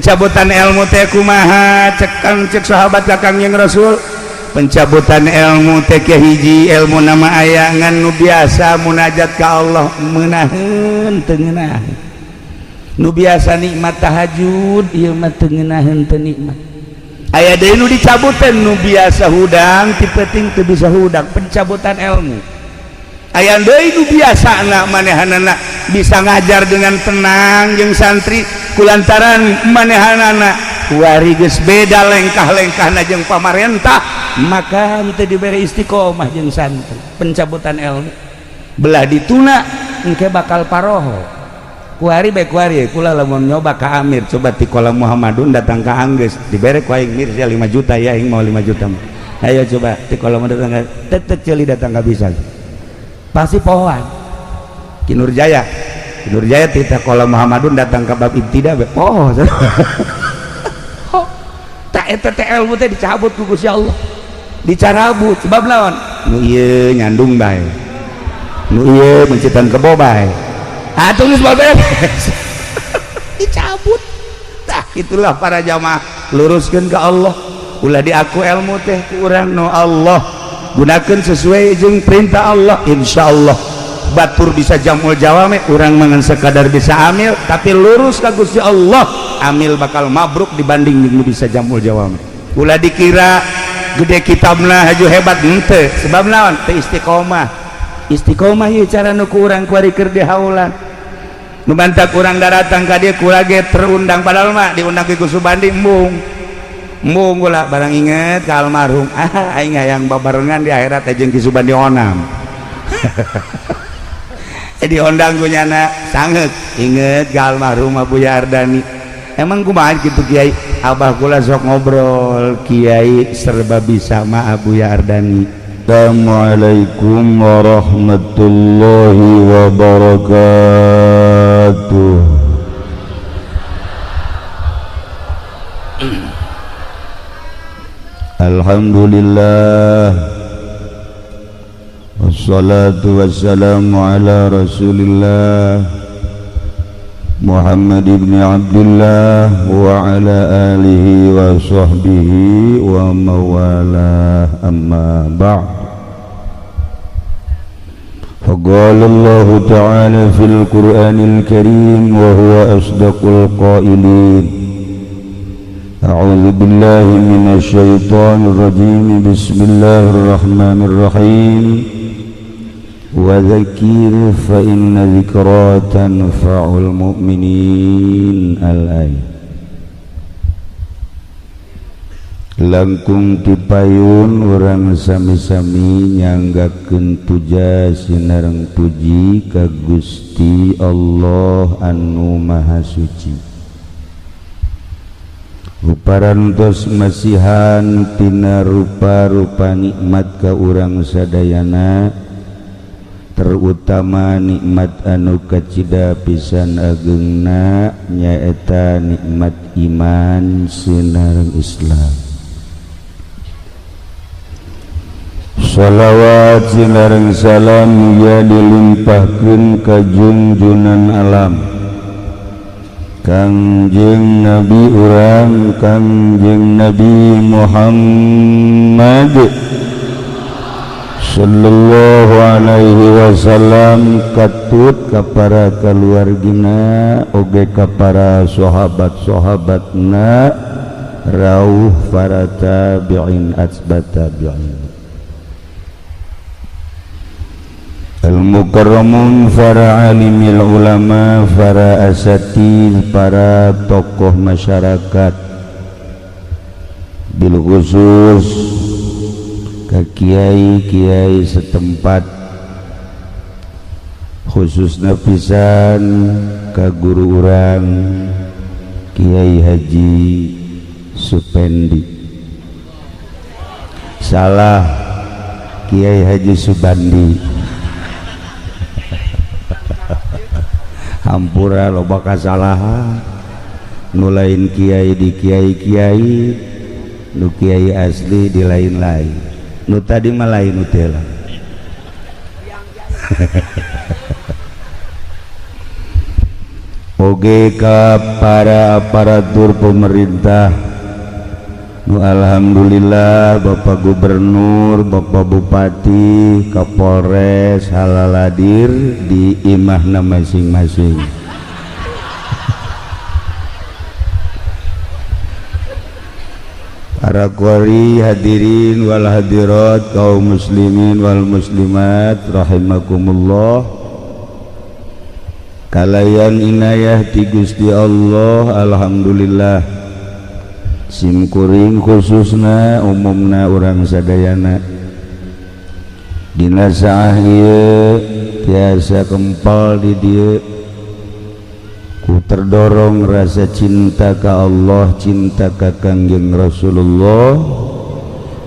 Pencabutan ilmu teh kumaha cek cek sahabat ka Kangjeng Rasul? Pencabutan ilmu teh hiji ilmu nama ayangan nu biasa munajat ka Allah meunaheun teu ngeunaheun, nu biasa nikmat tahajud ieu mah teu ngeunaheun, teu nikmat. Aya deui nu dicabutan, nu biasa hudang ti peuting teu bisa hudang, pencabutan ilmu. Aya deui nu biasa na manehanana bisa ngajar dengan tenang jeung santri, kulantaran manehanana kuari geus beda lengkah-lengkahna jeung pamarentah, maka teu dibere istiqomah jeung santri, pencabutan ilmu. Belah dituna engke bakal paroho kuari bae. Kuari kula lamun nyoba ka Amir, coba ti kolam Muhammadun datang ka Anggeus, dibere ku aing mir 5 juta ya, aing mau 5 juta, ayo coba ti kolam datang ka tetep ceuli datang ka bisa pasti pohoan. Ki Nurjaya, Ki Nurjaya ti kolam Muhammadun datang ka bab ibtida poho. Tak eta teh ilmu teh dicabut ku Gusti Allah, dicarabut. Sebab lawan nu ieu nyandung bae, nu ieu mencitan kebo bae, atuh geus beres dicabut. Tah itulah para jamaah, luruskeun ka Allah, ulah diaku ilmu teh ku urang no Allah, gunakeun sesuai jeung perintah Allah, insyaallah batur bisa jamul jawame. Urang mangan sekadar bisa amil tapi lurus ka Gusti Allah, amil bakal mabruk dibanding jeung bisa jamul jawame. Ulah dikira gede kitabna haju hebat, henteu. Sebab naon? Teu istiqomah. Istiqomah ieu cara nu ku urang kuari keur di haulan. Nu bantak urang daratang ka dieu kula ge terundang, padahal mah diundang ku Subandi embung embung kula. Barang inget ka almarhum, ah aing hayang babarengan di akhirat jeung Ki Subandi Onam. Jadi ondang ku nyana sanget inget ka almarhum Abu Ardani. Emang kumaha gitu Kiai? Abah kula sok ngobrol Kiai serba bisa ma Abu Ardani. Assalamualaikum warahmatullahi wabarakatuh. Alhamdulillah, wassalatu wassalamu ala rasulillah Muhammad ibn Abdullah wa ala alihi wa sahbihi wa mawalah, amma ba'd. فقال الله تعالى في القرآن الكريم وهو أصدق القائلين: أعوذ بالله من الشيطان الرجيم، بسم الله الرحمن الرحيم، وذكر فإن ذكرى تنفع المؤمنين. الآية. Langkung tipayun urang sami-sami nyanggakeun puja sinareng puji ka Gusti Allah anu Maha Suci. Uparantos masihan tina rupa-rupa nikmat ka urang sadayana, terutama nikmat anu kacida pisan agengna nyaeta nikmat iman sinareng Islam. Shalawat sinareng salam ya dilimpahkeun ka junjunan alam Kangjeng Nabi urang, Kangjeng Nabi Muhammad sallallahu alaihi wasallam, katut ka para kaluargina oge ka para sahabat-sahabatna, rauh para tabi'in atsbat tabi'in. Al-mukarramun, para alimil ulama, para asatid, para tokoh masyarakat, bil khusus ke kiai-kiai setempat, khususna pisan ka guru urang Kiai Haji Supendi, salah, Kiai Haji Subandi. Hampura loba kasalahan, nu lain kiai di kiai-kiai, nu kiai asli di lain-lain, nu tadi mah lain nu teh lah. Oge ka para aparatur pemerintah nu alhamdulillah Bapak Gubernur, Bapak Bupati, Kapolres halaladir di imahna masing-masing. Para qori hadirin wal hadirat, kaum muslimin wal muslimat rahimakumullah. Kalayan inayah ti Gusti Allah, alhamdulillah simkuring khususna umumna urang sadayana dina saah ieu tiasa kempal di dieu ku terdorong rasa cinta ka Allah, cinta ka Kangjeng Rasulullah,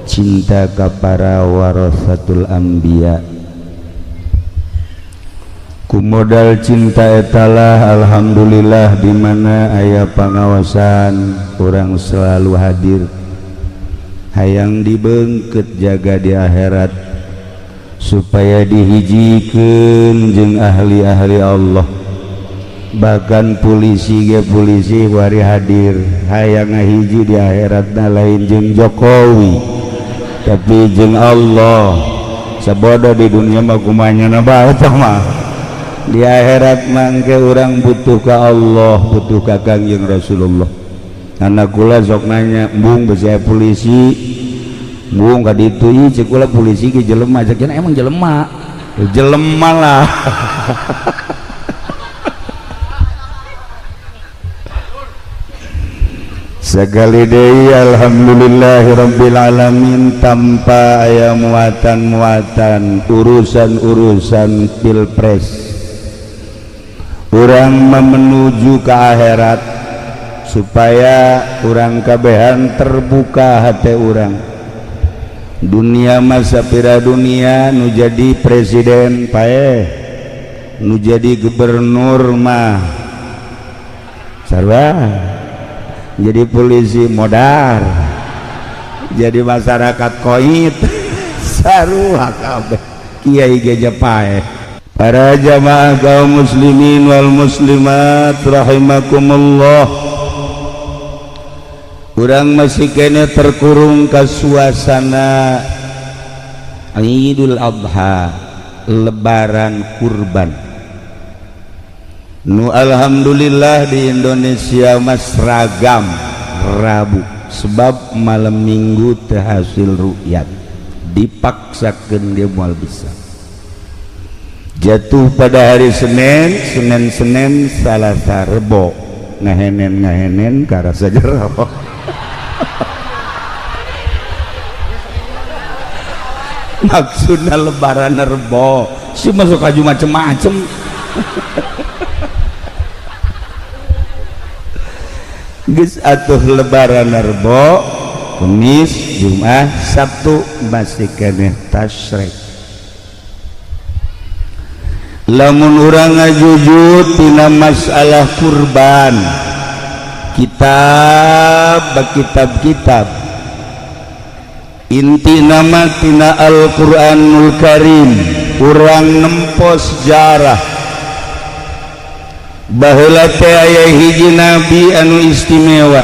cinta ka para warasatul anbiya. Ku modal cinta etalah alhamdulillah di mana aya pangawasan urang selalu hadir, hayang dibeungkeut jaga di akhirat supaya dihijikeun jeung ahli-ahli Allah. Bahkan polisi ge polisi wari hadir hayang ngahiji di akhiratna lain jeung Jokowi tapi jeung Allah. Sabodo di dunia mah kumanya na bae tah mah, di akhirat mangke urang butuh ka Allah, butuh ka Kangjeng Rasulullah. Anak kula sok nanya, "Bung, besi polisi, bung ka ditu ieu cek kula polisi ge jelema." Cek emang jelema. Jelema lah. Sekali deui alhamdulillahirabbil alamin tanpa aya muatan-muatan urusan-urusan pilpres. Urang menuju ke akhirat supaya urang kabehan terbuka hati urang. Dunia masa pira dunia nu jadi presiden paeh, nu jadi gubernur mah sarua, jadi polisi modar, jadi masyarakat koit sarua kabeh, kiai ge paeh. Para jamaah kaum muslimin wal muslimat rahimakumullah, urang masih kene terkurung ke suasana Idul Adha, Lebaran kurban. Nu alhamdulillah di Indonesia mas ragam Rabu, sebab malam Minggu teu hasil rukyat, dipaksakeun dia moal bisa. Jatuh pada hari Senin, Senin Senin Salasa Rebo, ngahenen ngahenen karasa jero. Maksudna lebaran Rebo, si masuk aju macem-macem. Geus atuh lebaran Rebo, Kamis, Jumat, Sabtu masih keneh tasyrik. Lamun urang ngajujud tina masalah kurban, kitab kitab-kitab inti nama tina Al-Qur'anul Karim, urang nempo sejarah baheula teh aya hiji nabi anu istimewa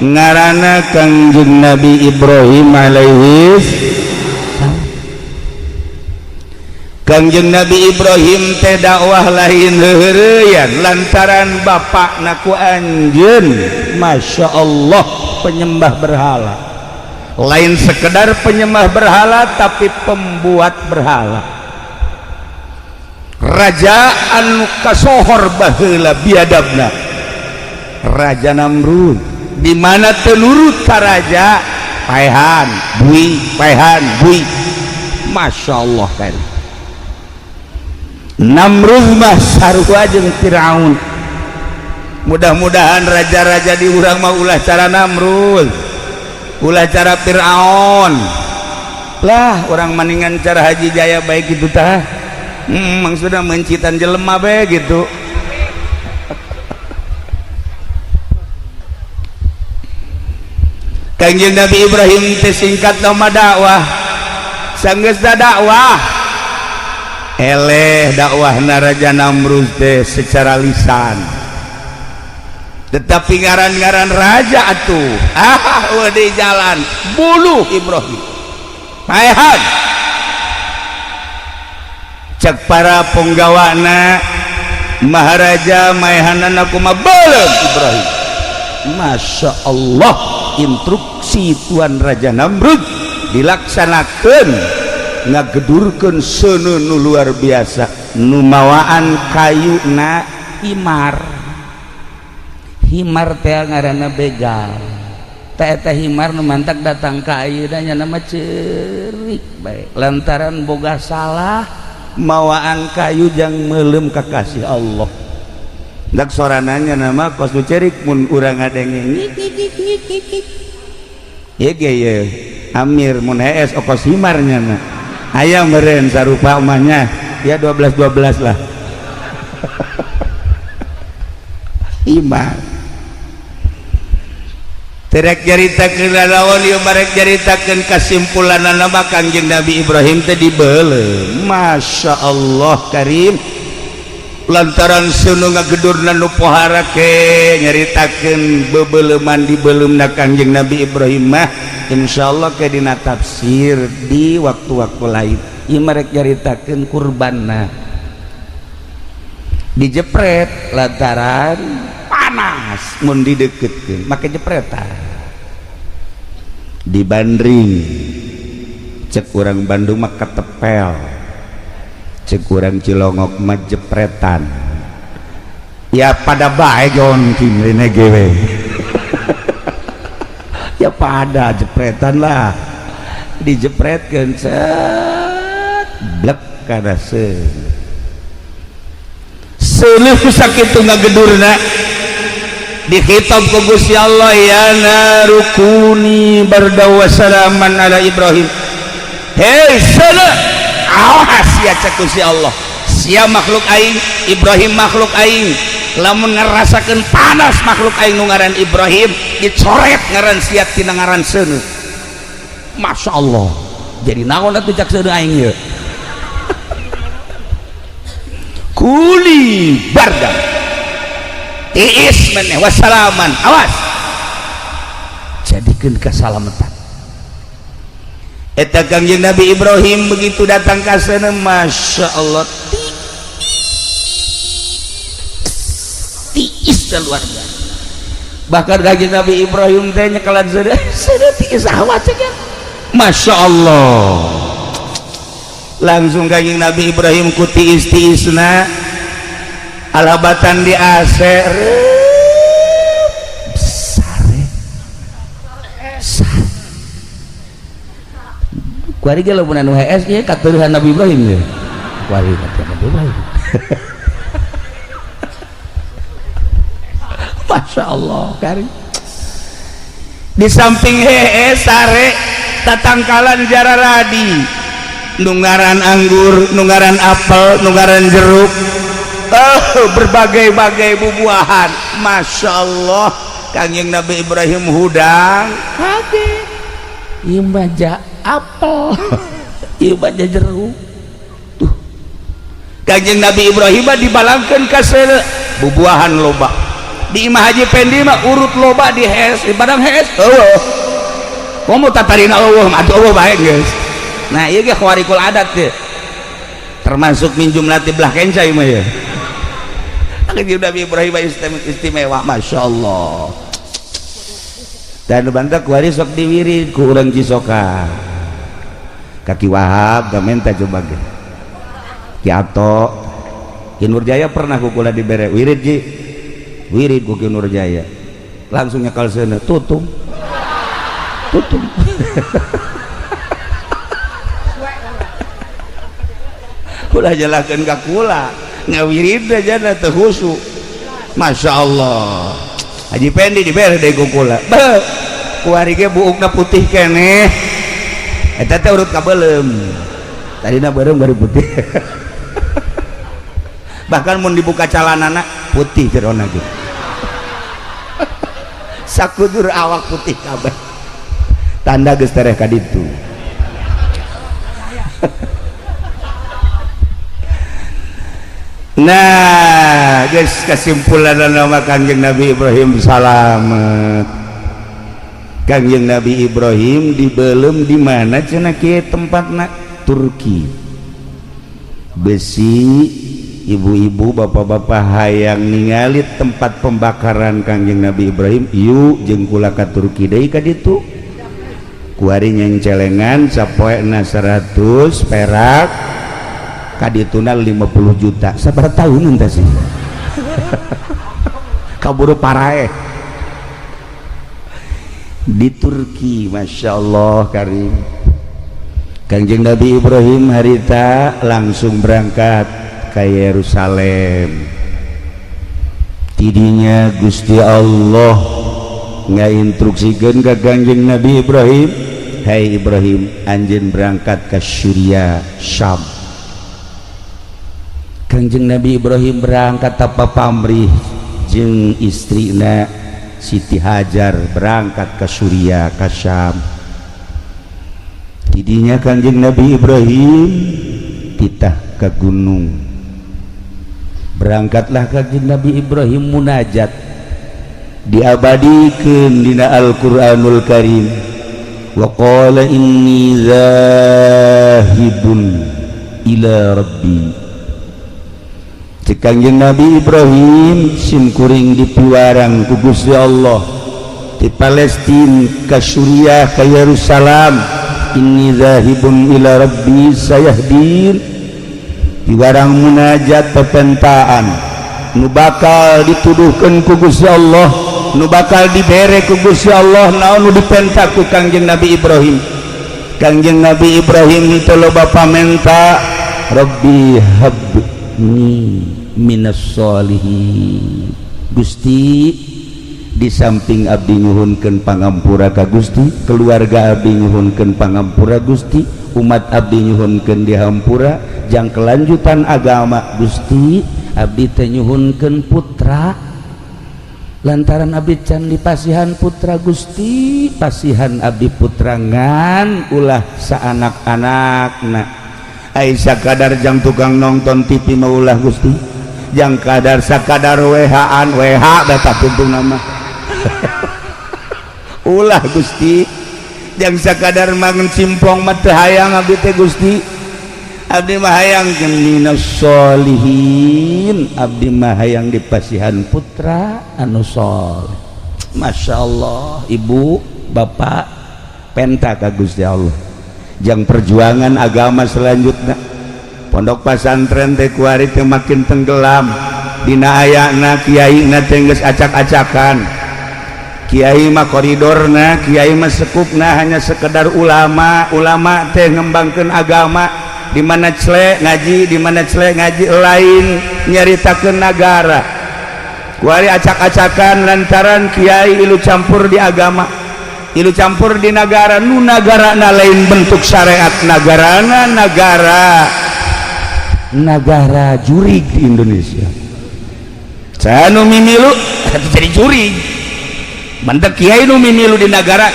ngaranna Kangjeng Nabi Ibrahim alaihi. Kangjeng Nabi Ibrahim teh dakwah lain heureyan lantaran bapakna ku anjeun Masya Allah penyembah berhala, lain sekedar penyembah berhala tapi pembuat berhala, raja anu kasohor baheula biadabna, Raja Namrud, di mana teu nurut ka raja paehan bui paehan bui. Masya Allah kan Namrud mah sarua jeung Firaun. Mudah-mudahan raja-raja di urang mah ulah cara Namrud, ulah cara Firaun lah, orang maningan cara Haji Jaya baik gitu tah. Maksudnya mencitan jelema bae gitu. Kangjeng Nabi Ibrahim teh singkat nama dakwah, sanggeus dakwah eleh dakwah Raja Namrud teh secara lisan. Tetapi ngaran-ngaran raja atuh ah di jalan buluh Ibrahim paehan. Cek para penggawana Maharaja maehanan aku mah belum Ibrahim. Masya Allah, instruksi Tuan Raja Namrud dilaksanakan, ngagedurkeun seuneu nu luar biasa, nu mawaan kayu na himar. Himar teh ngaranna begal. Teh eta himar nu mantak datang ka ayeuna nya nama ceurik bae lantaran boga salah mawaan kayu jang meuleum ka kasih Allah. Dak sorananya nama kos nu cerik mun urang ngadenge ngik ngik ngik ngik. Ieu ge ye Amir mun hees okos himarnya na. Aya meureun sarupa mah ya 12 12 lah. Himar. Terek nyaritakeun lalawan ieu barek nyaritakeun kasimpulanna mah Kangjeng Nabi Ibrahim teh dibeuleum. Masya Allah karim. Lantaran seuneu ngagedurna nu pohara ke nyaritakeun bebeuleman dibeuleumna Kangjeng Nabi Ibrahim mah insyaallah ke dina tafsir di waktu-waktu lain. Ieu marek nyaritakeun kurbanna dijepret lantaran panas mun dideketkeun make jepretan dibandring. Cek urang Bandung mah ketepel, cek urang Cilongok mah jepretan. Ya pada bae jon kimrine gewe. Ya pada jepretan lah, dijepretkeun set blek kana seuneu. Seuneu sakitu ngagedurna dikhitab ku Gusti Allah, ya narukuni barda wa salaman ala Ibrahim. Hei seuneu, awas ya cek Gusti Allah, sia makhluk aing, Ibrahim makhluk aing, lamun ngerasakeun panas makhluk aing nu ngaran Ibrahim dicoret ngaran sia tina ngaran seuneu. Masya Allah, jadi naon atuh cak seuneu aing ieu. Kuli barda tiis meneh wassalaman, awas jadikeun kasalamatan. Eta Kangjeng Nabi Ibrahim begitu datang ka sana, Masya Allah tiis luar biasa. Bahkan Kangjeng Nabi Ibrahim teh nyekelan seuneu seuneu tiis awas cenah. Masya Allah, langsung Kangjeng Nabi Ibrahim ku tiis-tiisna alabatan di AC sare sare. Kuari ge lamun anu HS ieu katuruhan Nabi Ibrahim ye. Kuari katuruhan Nabi Ibrahim. Masya Allah kari. Di samping hees sare tatangkalan jararadi, nunggaran anggur, nunggaran apel, nunggaran jeruk, berbagai-bagai bubuahan. Masya Allah Kangjeng Nabi Ibrahim hudang kaget, ieu mah apel, ieu mah jeruk. Tuh Kangjeng Nabi Ibrahim dibalangkeun ka seuneu bubuahan loba. Di Imah Haji Pendi mah urut loba di hees, di padang hees eueuh. Komo tatarina eueuh, atuh eueuh bae geus. Nah ieu ge khawarikul adat teh. Termasuk minjum latih belah kenca ieu mah ya. Kangjeng Nabi Ibrahim istimewa, Masya Allah. Dan bantak kuari sok diwirid ku urang Cisoka. Kaki Wahab da menta coba ge. Ki Ato, Ki Nurjaya pernah ku kula dibere wirid ji. Wirid ku Ki Nurjaya. Langsung nyekal seuneu, tutung. Tutung. Ulah jelaskeun ka kula. Ngawirid aja na teu khusyuk. Masya Allah Haji Pendi dibere deui ku kula. Beuh, kuari ge buukna putih keneh. Eta teh urut kabeuleum. Tadina beureum bari putih. Bahkan mun dibuka calanana putih jerona ge. Sakudur awak putih kabeh. Tanda geus tereh ka ditu. Nah guys, kesimpulan nama Kanjeng Nabi Ibrahim salamet. Kanjeng Nabi Ibrahim dibelum di mana cenah kieu tempatna? Turki. Besi ibu-ibu, bapak-bapak hayang ningali tempat pembakaran Kanjeng Nabi Ibrahim, yuk jeung kula ka Turki deui ka ditu. Kuari celengan sapoena 100 perak, kadituna 50 juta. Sabaraha tahun entah sih kaburu paraeh di Turki. Masya Allah Karim. Kanjeng Nabi Ibrahim harita langsung berangkat ke Yerusalem. Tidinya Gusti Allah ngainstruksikeun ka Kanjeng Nabi Ibrahim, "Hai Ibrahim, anjeun berangkat ke Syria, Syam." Kanjeng Nabi Ibrahim berangkat tanpa pamrih jeung istrina Siti Hajar, berangkat ke Suriah, ke Syam. Tidinya Kanjeng Nabi Ibrahim titah ke gunung. Berangkatlah Kanjeng Nabi Ibrahim munajat, diabadikan dina Al-Qur'anul Karim, wa qala inni zahibun ila rabbi. Cek Kanjeng Nabi Ibrahim, sim kuring dipiwarang ku Gusti Allah di Palestina ke Suriah, ke Yerusalem. Inni zahibun ila rabbi sayahdin. Piwarang munajat pepentaan nu bakal dituduhkeun ku Gusti Allah, nu bakal dibere ku Gusti Allah. Naon nu dipenta ku Kangjeng Nabi Ibrahim? Kangjeng Nabi Ibrahim teu loba pamenta, Rabbi habni minas solihin. Gusti, di samping abdi nyuhunkeun pangampura ka Gusti, keluarga abdi nyuhunkeun pangampura Gusti, umat abdi nyuhunkeun dihampura jang kelanjutan agama Gusti, abdi teh nyuhunkeun putra lantaran abdi can dipasihan putra. Gusti, pasihan abdi putra, ngan ulah saanak-anakna. Ai sakadar jang tukang nonton TV mah ulah Gusti, jang kadar sakadar WH-an WH beta tuntung nama ulah Gusti, jang sakadar mangan simpong mah teu hayang abdi teh Gusti. Abdi mah hayang minas solihin, abdi mah hayang dipasihan putra anu soleh. Masya Allah, ibu bapak penta ka Gusti Allah jang perjuangan agama selanjutnya. Pondok pesantren teh kuari teh makin tenggelam dina ayana kiai na teh geus acak-acakan. Kiai mah koridorna, kiai mah sekupna hanya sekedar ulama. Ulama teh ngembangkeun agama di mana cele ngaji, di mana cele ngaji, lain nyaritakeun nagara. Kuari acak-acakan lantaran kiai ilu campur di agama, ilu campur di negara. Nu nagara na lain bentuk syariat nagarana, negara negara jurig di Indonesia. Saya nu mimilu jadi jurig bentuk kiai nu mimilu di negara,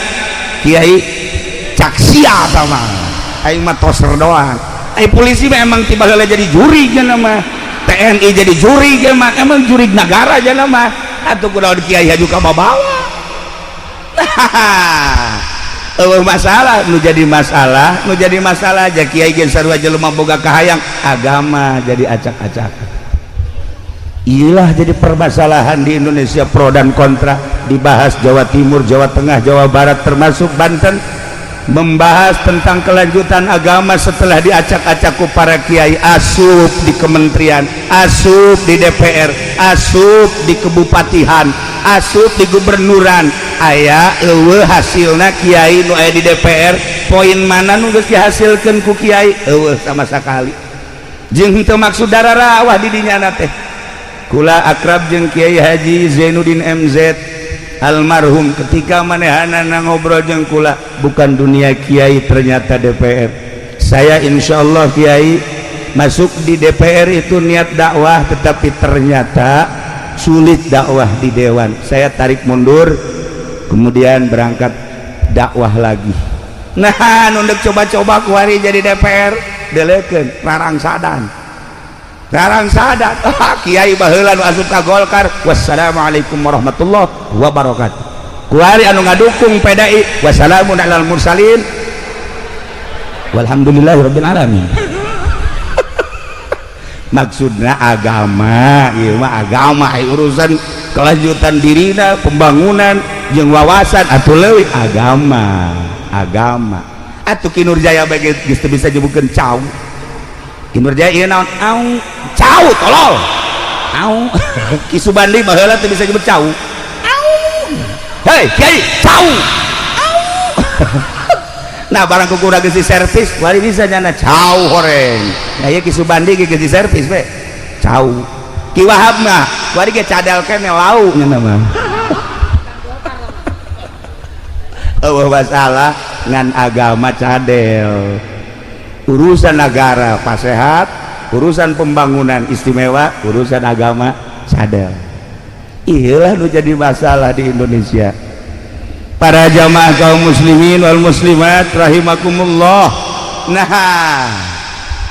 kiai caksia sama aing mah toser doang. Ai polisi mah emang tiba heula jadi jurig mah, TNI jadi jurig emang, emang jurig negara aja nama atuh. Kunaon kiai haju ka bawa? Eueuh masalah nu jadi masalah, nu jadi masalah aja kiai ge sarua jelema boga kahayang agama jadi acak-acakan. Iyalah, jadi permasalahan di Indonesia pro dan kontra dibahas Jawa Timur, Jawa Tengah, Jawa Barat, termasuk Banten, membahas tentang kelanjutan agama setelah diacak-acak ku para kiai asup di kementerian, asup di DPR, asup di kebupatihan, asup di gubernuran. Aya eueuh hasilna kiai nu aya di DPR? Poin mana nu geus dihasilkeun ku kiai? Eueuh sama sekali. Jeung henteu maksud dararawah di dinya teh. Kula akrab jeung Kiai Haji Zainuddin MZ almarhum. Ketika manehanana ngobrol jeung kula, bukan dunia kiai, ternyata DPR. Saya insya Allah kiai masuk di DPR itu niat dakwah, tetapi ternyata sulit dakwah di dewan. Saya tarik mundur, kemudian berangkat dakwah lagi. Nah, nunduk coba-coba kuari jadi DPR, delekeun rarangsadan. Sekarang sadar, ah, kiai baheula nu asup ka Golkar. Wassalamualaikum warahmatullahi wabarakatuh. Kuari anu ngadukung PDI, wassalamun alal mursalin walhamdulillahirabbil alamin. Maksudna agama ieu mah, agama urusan kelanjutan dirina, pembangunan jeung wawasan atuh leuwih agama. Agama atuh Ki Nurjaya bae geus teu bisa nyebutkeun cau. Ki Nurjaya ieu naon? Au, cau tolol. Au. Ki Subandi baheula teu bisa nyebut cau. Au. Hei kiai, cau. Au. Nah, barang ku kurang geus servis wari bisa nyana cau horeng. Nah, ieu Ki Subandi ge geus servis we cau. Ki Wahab mah wari ge cadel kene lau nya mah. Eueuh masalah ngan agama cadel, urusan negara pasehat, urusan pembangunan istimewa, urusan agama cadel. Iyalah nu jadi masalah di Indonesia. Para jamaah kaum muslimin wal muslimat rahimakumullah. Nah,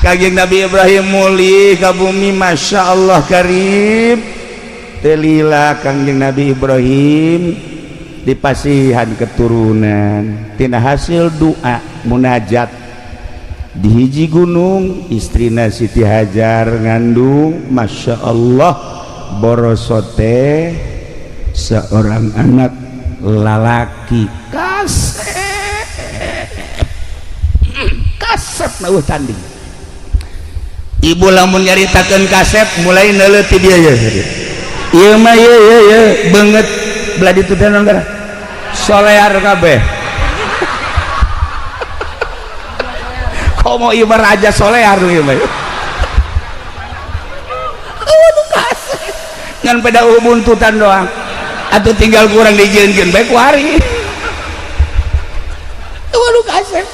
Kangjeng Nabi Ibrahim mulih ka bumi, Masya Allah karim. Telila Kangjeng Nabi Ibrahim dipasihan keturunan tina hasil doa munajat di hiji gunung. Istrina Siti Hajar ngandung, Masya Allah, borosote seorang anak lalaki kasep kasep na tanding. Ibu lamun nyaritakeun kasep mulai neuleuh ti dieu ye. Ieu mah ye ye ye beungeut belah ditu teh naon gara solear kabeh. Komo ieu mah raja solear ieu mah. Aduh, kasep ngan pada buntutan doang atau tinggal kurang dijieunkeun bae ku hari. Waduh, kasep.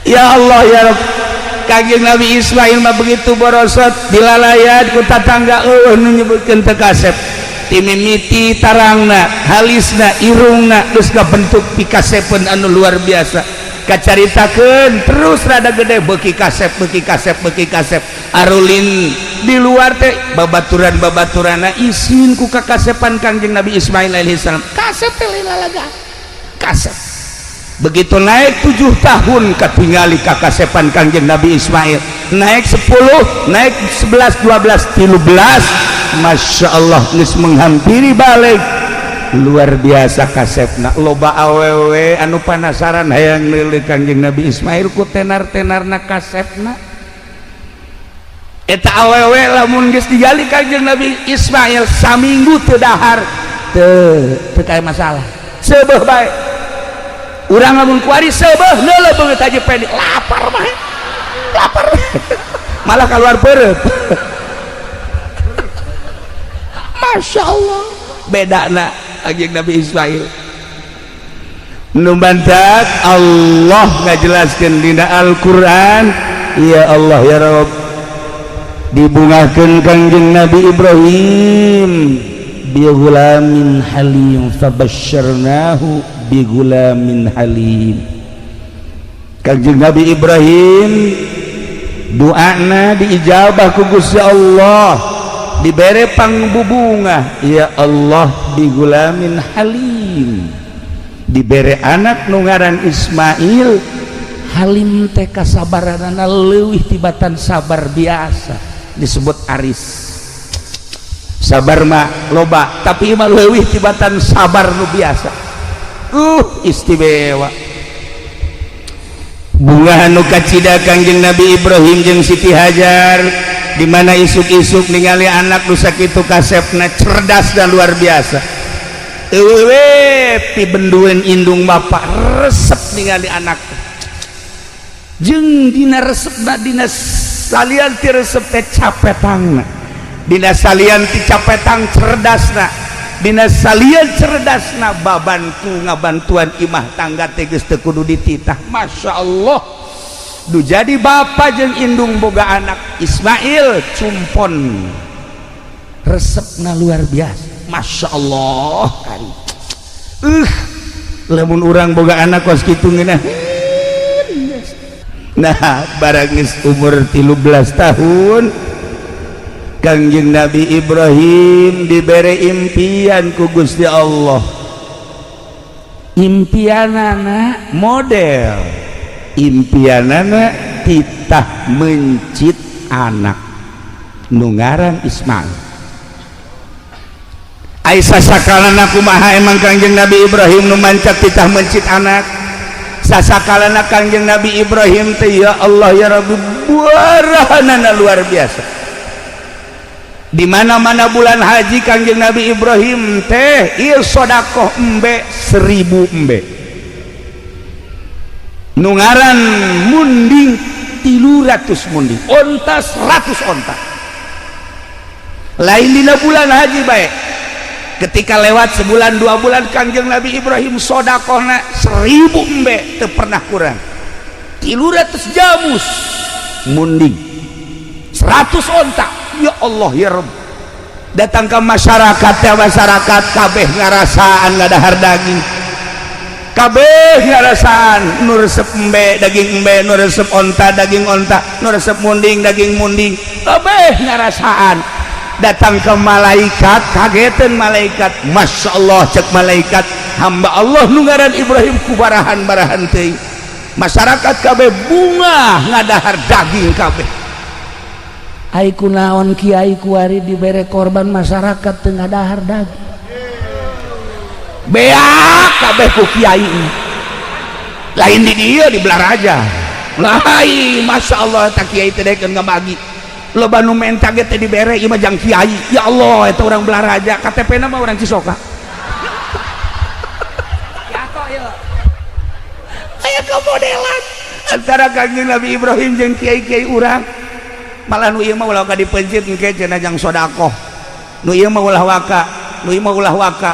Ya Allah ya Rabb. Kangjeng Nabi Ismail mah begitu borosot dilalayat ku tatangga, eueuh nu nyebutkeun teu kasep. Timimiti tarangna, halisna, irungna geus kabentuk pikasepeun anu luar biasa. Kacaritakeun terus rada gede beuki kasep, beuki kasep, beuki kasep. Arulin di luar teh babaturan-babaturana isin ku kakasepan Kangjeng Nabi Ismail alaihissalam. Kasep teh lalaga kasep. Begitu naik 7 tahun katingali kakasepan Kangjeng Nabi Ismail, naik 10, naik 11, 12, 13, Masya Allah geus menghampiri balik, luar biasa kasepna. Loba awewe anu panasaran hayang neuleuh Kangjeng Nabi Ismail ku tenar-tenarna kasepna. Eta awewe lamun geus digali Kangjeng Nabi Ismail saminggu teu dahar teu teu kaya masalah, seubeuh bae. Urang lamun kuari seubeuh neuleuh beungeut Haji Pedi lapar mah, lapar malah keluar perut. Masya Allah beda na Kangjeng Nabi Ismail. Nu bantak Allah ngajelaskeun dina Al-Qur'an, ya Allah ya Rabb, dibungahkeun Kangjeng Nabi Ibrahim bi ghulamin halim, fabasyarnahu bi ghulamin halim. Kangjeng Nabi Ibrahim doana diijabah ku Gusti Allah, dibere pangbubungah, ya Allah, bi ghulamin halim, dibere anak nu ngaran Ismail. Halim teh kasabaranana leuwih tibatan sabar biasa, disebut aris. Sabar mah loba, tapi mah leuwih tibatan sabar nu biasa. Istimewa bunga anu kacida Kangjeng Nabi Ibrahim jeung Siti Hajar, di mana isuk-isuk ningali anak nu sakitu kasepna, cerdas dan luar biasa. Eueuh pibendueun indung bapak resep ningali anak, jeung dina resepna, dina salian ti resep teh capetangna, dina salian ti capetang cerdasna, dina salian cerdasna babantu ngabantuan imah tangga teh geus teu kudu dititah. Masya Allah, du jadi bapak jeung indung boga anak Ismail cumpon resepna luar biasa. Masya Allah kari. Lamun urang boga anak kos kitu ngeunah. Nah, barang geus umur 13 tahun Kangjeng Nabi Ibrahim dibere impian ku Gusti Allah. Impianana model, impianana titah mencit anak nu ngaran Ismail. Aisyah sakalana kumaha emang Kangjeng Nabi Ibrahim nu mancap titah mencit anak? Sasakalana Kangjeng Nabi Ibrahim teh ya Allah ya Rabbi, buarahanana luar biasa. Di mana-mana bulan haji Kangjeng Nabi Ibrahim teh ieu sedekah embe 1000 embe. Nu ngaran munding 300 munding, onta 100 onta. Lain dina bulan haji bae. Ketika lewat sebulan 2 bulan Kangjeng Nabi Ibrahim sodakohna 1000 embe teu pernah kurang. 300 jamus munding, 100 onta. Ya Allah ya Rabb. Datang ke masyarakat ya, masyarakat kabeh ngarasaan ngadahar daging, kabeh ngarasaan nu resep embe daging embe, nu resep onta daging onta, nu resep munding daging munding, kabeh ngarasaan. Datang ke malaikat, kagetan malaikat. Masya Allah, cek malaikat, hamba Allah nu ngaran Ibrahim kubarahan-barahan teuing. Masyarakat kabeh bunga ngadahar daging kabeh. Ai kunaon kiai kuari dibere korban masyarakat teu ngadahar daging? Beak kabeh ku kiai. Lain di dieu, di Belaraja. Lain, Masya Allah, tak kiai teh dekeun ngabagi. Loba nu menta ge teh dibere ieu mah jang kiai. Ya Allah, eta urang Belaraja, KTP na mah urang Cisoka. Aya kemodelan antara Kangjeng Nabi Ibrahim jeung kiai-kiai urang. Malah nu ieu mah ulah waka dipencit engke cenah jang sedekah. Nu ieu mah ulah waka, nu ieu mah ulah waka.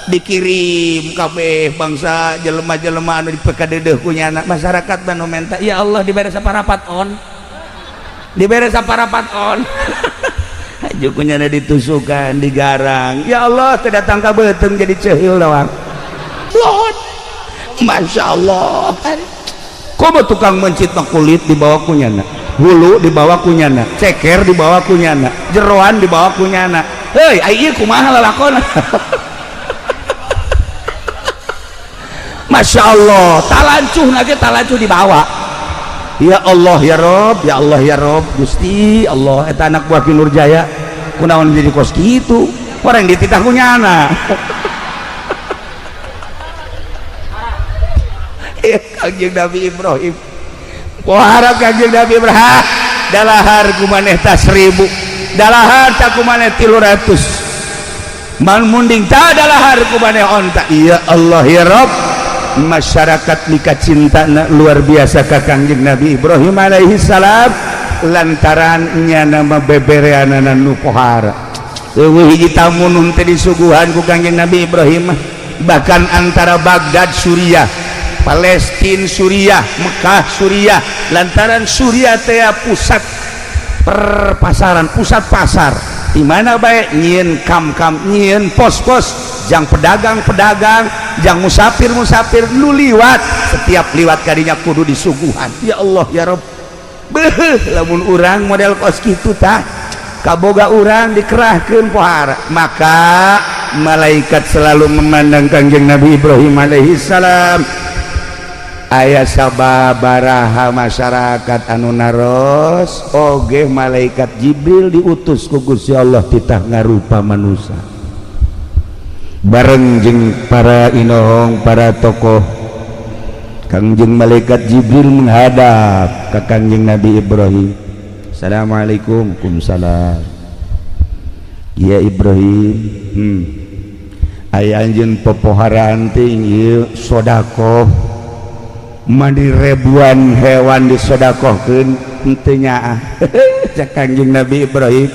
Dikirim kabeh bangsa jelema-jelema anu dipekadeudeeh ku nyana. Masyarakat nu menta, ya Allah dibere saparapat on. Dibere saparapat on. Haju ku nyana ditusukan, digarang. Ya Allah, teu datang ka beuteung jadi ceuhil doang. Lohon. Masya Allah. Komo tukang mencit mah kulit dibawa ku nyana, hulu dibawa ku nyana, ceker dibawa ku nyana, jeroan dibawa ku nyana. Hei, ai ieu kumaha lalakona? Masya Allah, talancuh nage talancuh dibawa. Ya Allah ya Rob, ya Allah ya Rob, Gusti Allah, eta anak buah Ki Nurjaya kunaon jadi kos kitu? Orang dititah ku nyana. Kangjeng Nabi Ibrahim. Pohara Kangjeng Nabi Ibrahim, dalahar kumaneh ta 1000, dalahar ta kumaneh 300. Man munding ta dalahar kumaneh onta. Ya Allah ya Rob, masyarakat mika cinta luar biasa ka Kangjeng Nabi Ibrahim alaihi salam lantaran nyana mah bebereanana nu pohara. Eueuh hiji tamu nu teu disuguhan ku Kangjeng Nabi Ibrahim, bahkan antara Baghdad Suriah, Palestina Suriah, Mekah Suriah, lantaran Suriah teh pusat perpasaran, pusat pasar. Di mana bae nyieun kam-kam, nyieun pos-pos jang pedagang-pedagang, jang musafir-musafir nu liwat, setiap liwat kadinya kudu disuguhan. Ya Allah ya Rabb. Beuh, lamun urang model kos kitu tah kaboga urang dikerahkeun pohara. Maka malaikat selalu memandang Kangjeng Nabi Ibrahim alaihi salam. Aya sababaraha masyarakat anu naros oge malaikat Jibril diutus ku Gusti Allah titah ngarupa manusia bareng jeung para inohong, para tokoh. Kangjeng malaikat Jibril menghadap ka Kangjeng Nabi Ibrahim. Assalamualaikum. Waalaikumsalam. Ya Ibrahim, aya anjeun popoharaan teh ieu sedekah mandi ribuan hewan disodakohkeun henteu nyaah. Cak Kangjeng Nabi Ibrahim,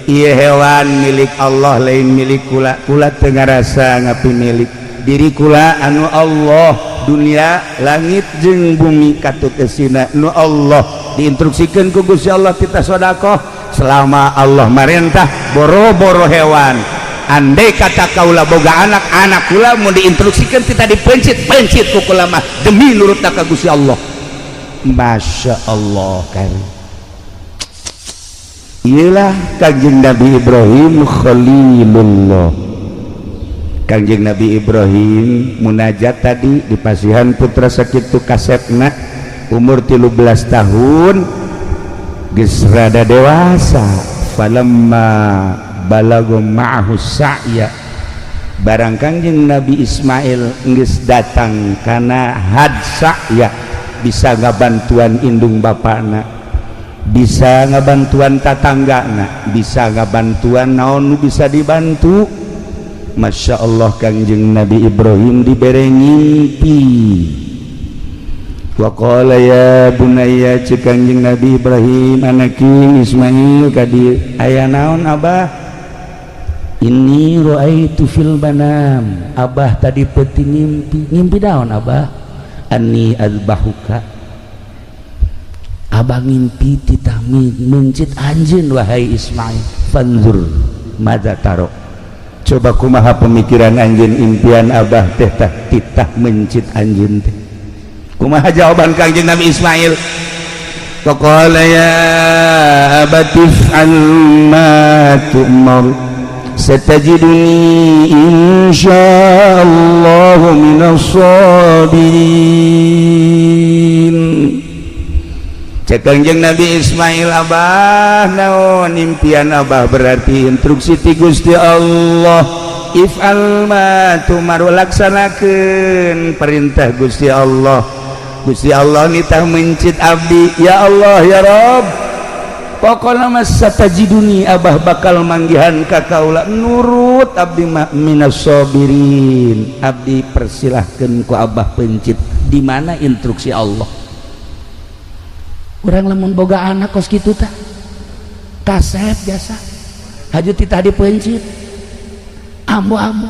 ieu hewan milik Allah lain milik kula. Kula teu ngarasa ngapi milik diri kula anu Allah, dunia langit jeung bumi katut esina nu Allah. Diinstruksikeun ku Gusti Allah kita sodakoh selama Allah marentah boro-boro hewan. Andai kata kaula boga anak, anak kula mau diinstruksikan kita dipencit-pencit ku kula mah demi nurut ka Gusti Allah. Masya Allah kan. Iyalah Kangjeng Nabi Ibrahim Khalilullah. Kangjeng Nabi Ibrahim munajat tadi di pasihan putra sakitu kasepna umur 13 tahun geus rada dewasa. Falamma balago ma'ahu sa'ya, barang Kangjeng Nabi Ismail geus datang kana had sa'ya, bisa ngabantuan indung bapakna, bisa ngabantuan tatanggana, bisa ngabantuan naon nu bisa dibantu. Masya Allah, Kangjeng Nabi Ibrahim dibere ngimpi. Wa qala ya bunayya, ceuk Kangjeng Nabi Ibrahim, anaki Ismail kadi aya naon abah? Inni ra'aitu fil manam, abah tadi peuting ngimpi. Ngimpi naon abah? Anni azbahuka, abah ngimpi titah mencit anjeun wahai Ismail. Fanzur madza taro, coba kumaha pemikiran anjeun, impian abah teh tah titah mencit anjeun teh. Kumaha jawaban Kangjeng Nabi Ismail? Faqala ya abati if'al ma tu'mar satajiduni insyaallah minas sabirin. Cek Kangjeng Nabi Ismail, abah naon impian abah? Berarti instruksi ti Gusti Allah, if'al ma tu'mar, laksanakeun perintah Gusti Allah. Gusti Allah nitah mencit abdi, ya Allah ya Rob, pokokna mah satajiduni, abah bakal manggihan ka kaula, nurut abdi mah, minas sabirin. Abdi persilahkeun ku abah pencit. Di mana instruksi Allah? Urang lamun boga anak kos kitu tah kasep biasa haju titah dipencit, ambo-ambo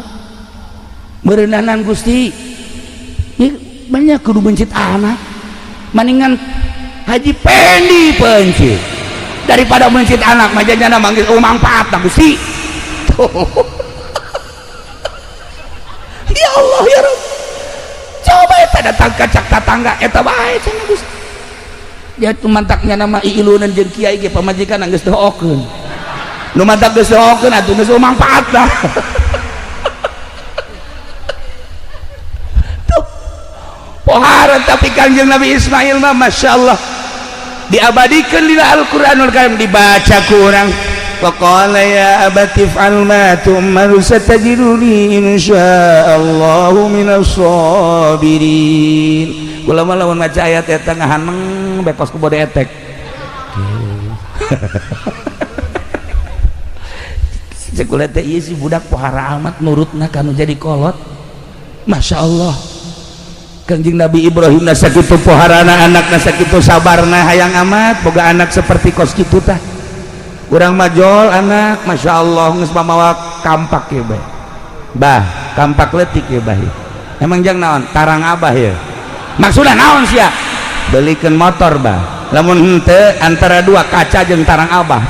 meureunanan Gusti. Ini banyak kudu mencit anak, maningan Haji Pendi pencit daripada mencit anak majanya manggil oh manfaat nah Gusti. Ya Allah ya Rabb, coba eta datang ka cak tatangga eta bae cenah Gusti. Dia tuh mantaknya nama iilunan jeung kiai ge pamajikan geus doakeun, nu mantak geus doakeun atuh geus manfaat lah. Tuh pohara. Tapi Kangjeng Nabi Ismail mah Masya Allah diabadikan di Al-Qur'anul Karim, dibaca ku urang. Faqala ya abati if'al ma tu'mar satajiduni insyaallah minas sabirin. Kula mah lamun maca ayat eta ngahaneng bekos ku bode etek. Cek kula teh ieu si budak pohara amat nurutna kanu jadi kolot. Masya Allah, Kangjeng Nabi Ibrahim na sakitu poharana anakna, sakitu sabarna, hayang amat boga anak seperti kos kitu tah. Urang majol anak Masya Allah geus mamawa kampak ieu bae. Bah, kampak leutik ieu bah. Emang jang naon? Tarang abah ya. Maksudna naon sia? Belikeun motor bah. Lamun henteu antara dua kaca jeung tarang abah.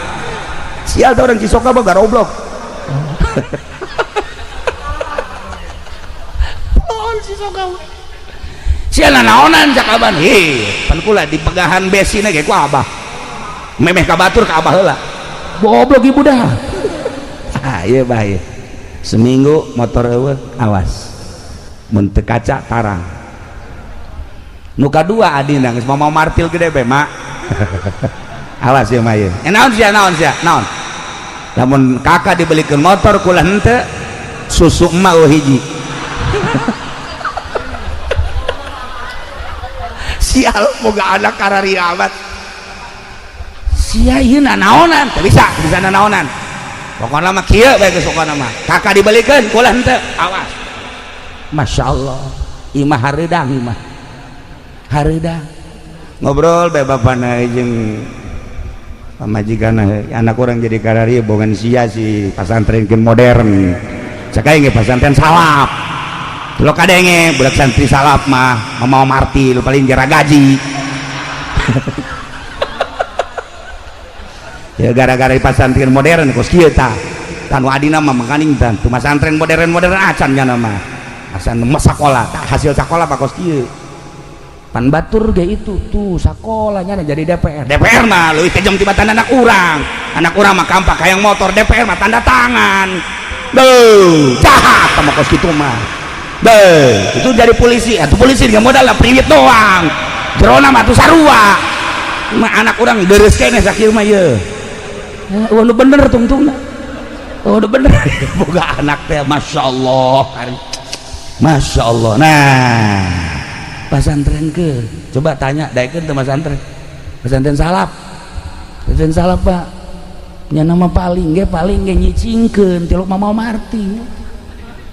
Sial teh urang Cisoka mah garoblok. Pohon Cisoka. Sial naonan cak aban. Hei, pan kula dipegahan besina ge ku abah. Memeh ka batur ka abah heula. Goblok ibu dah. Ah, ieu bah ieu. Seminggu motor eueuh, awas. Mun teu kaca tarang. Nu kadua adina geus mau martil gede be, mak. Awas ieu mah ieu. Naon sia, naon sia, naon? Lamun kakak dibelikeun motor kula henteu, susu emak eueuh hiji. Sial boga anak karari amat. Sia ieu nanaonan, teu bisa, teu bisa nanaonan. Pokona mah kieu bae geus pokona mah. Kakak dibelikeun kula henteu, awas. Masya Allah, imah hareudang imah. Hareudang. Ngobrol bae bapana jeung pamajikan anak orang jadi karari bongan sia si pasantren modern. Cek aing ge pasantren salaf. Lo kadenge budak santri salaf mah mau martil paling jara gaji. Ya gara-gara di pasantren modern kos kieu tah. Tanu adina mah makaning tah. Tu pasantren modern-modern acan nya mah. Asan sakola, hasil sakola mah kos kieu. Pan batur ge itu tuh sakolanya jadi DPR. DPR mah leuwih kejam tibatan anak urang. Anak urang mah kampak hayang motor, DPR mah tanda tangan. Duh, jahat sama kos kitu mah. Duh, itu jadi polisi. Atuh polisi dengan modal lah priwit doang. Jerona mah atuh sarua. Mah anak urang deres keneh sakieu mah ye. Wah, nu bener tungtungna. Oh, udah bener. Boga anak teh Masya Allah. Masya Allah. Nah, pasantren ke coba tanya daekeun teu pasantren. Pesantren salaf. Pesantren salaf Pak. Nya nama paling ge nyicingkeun tilok Mama Marti.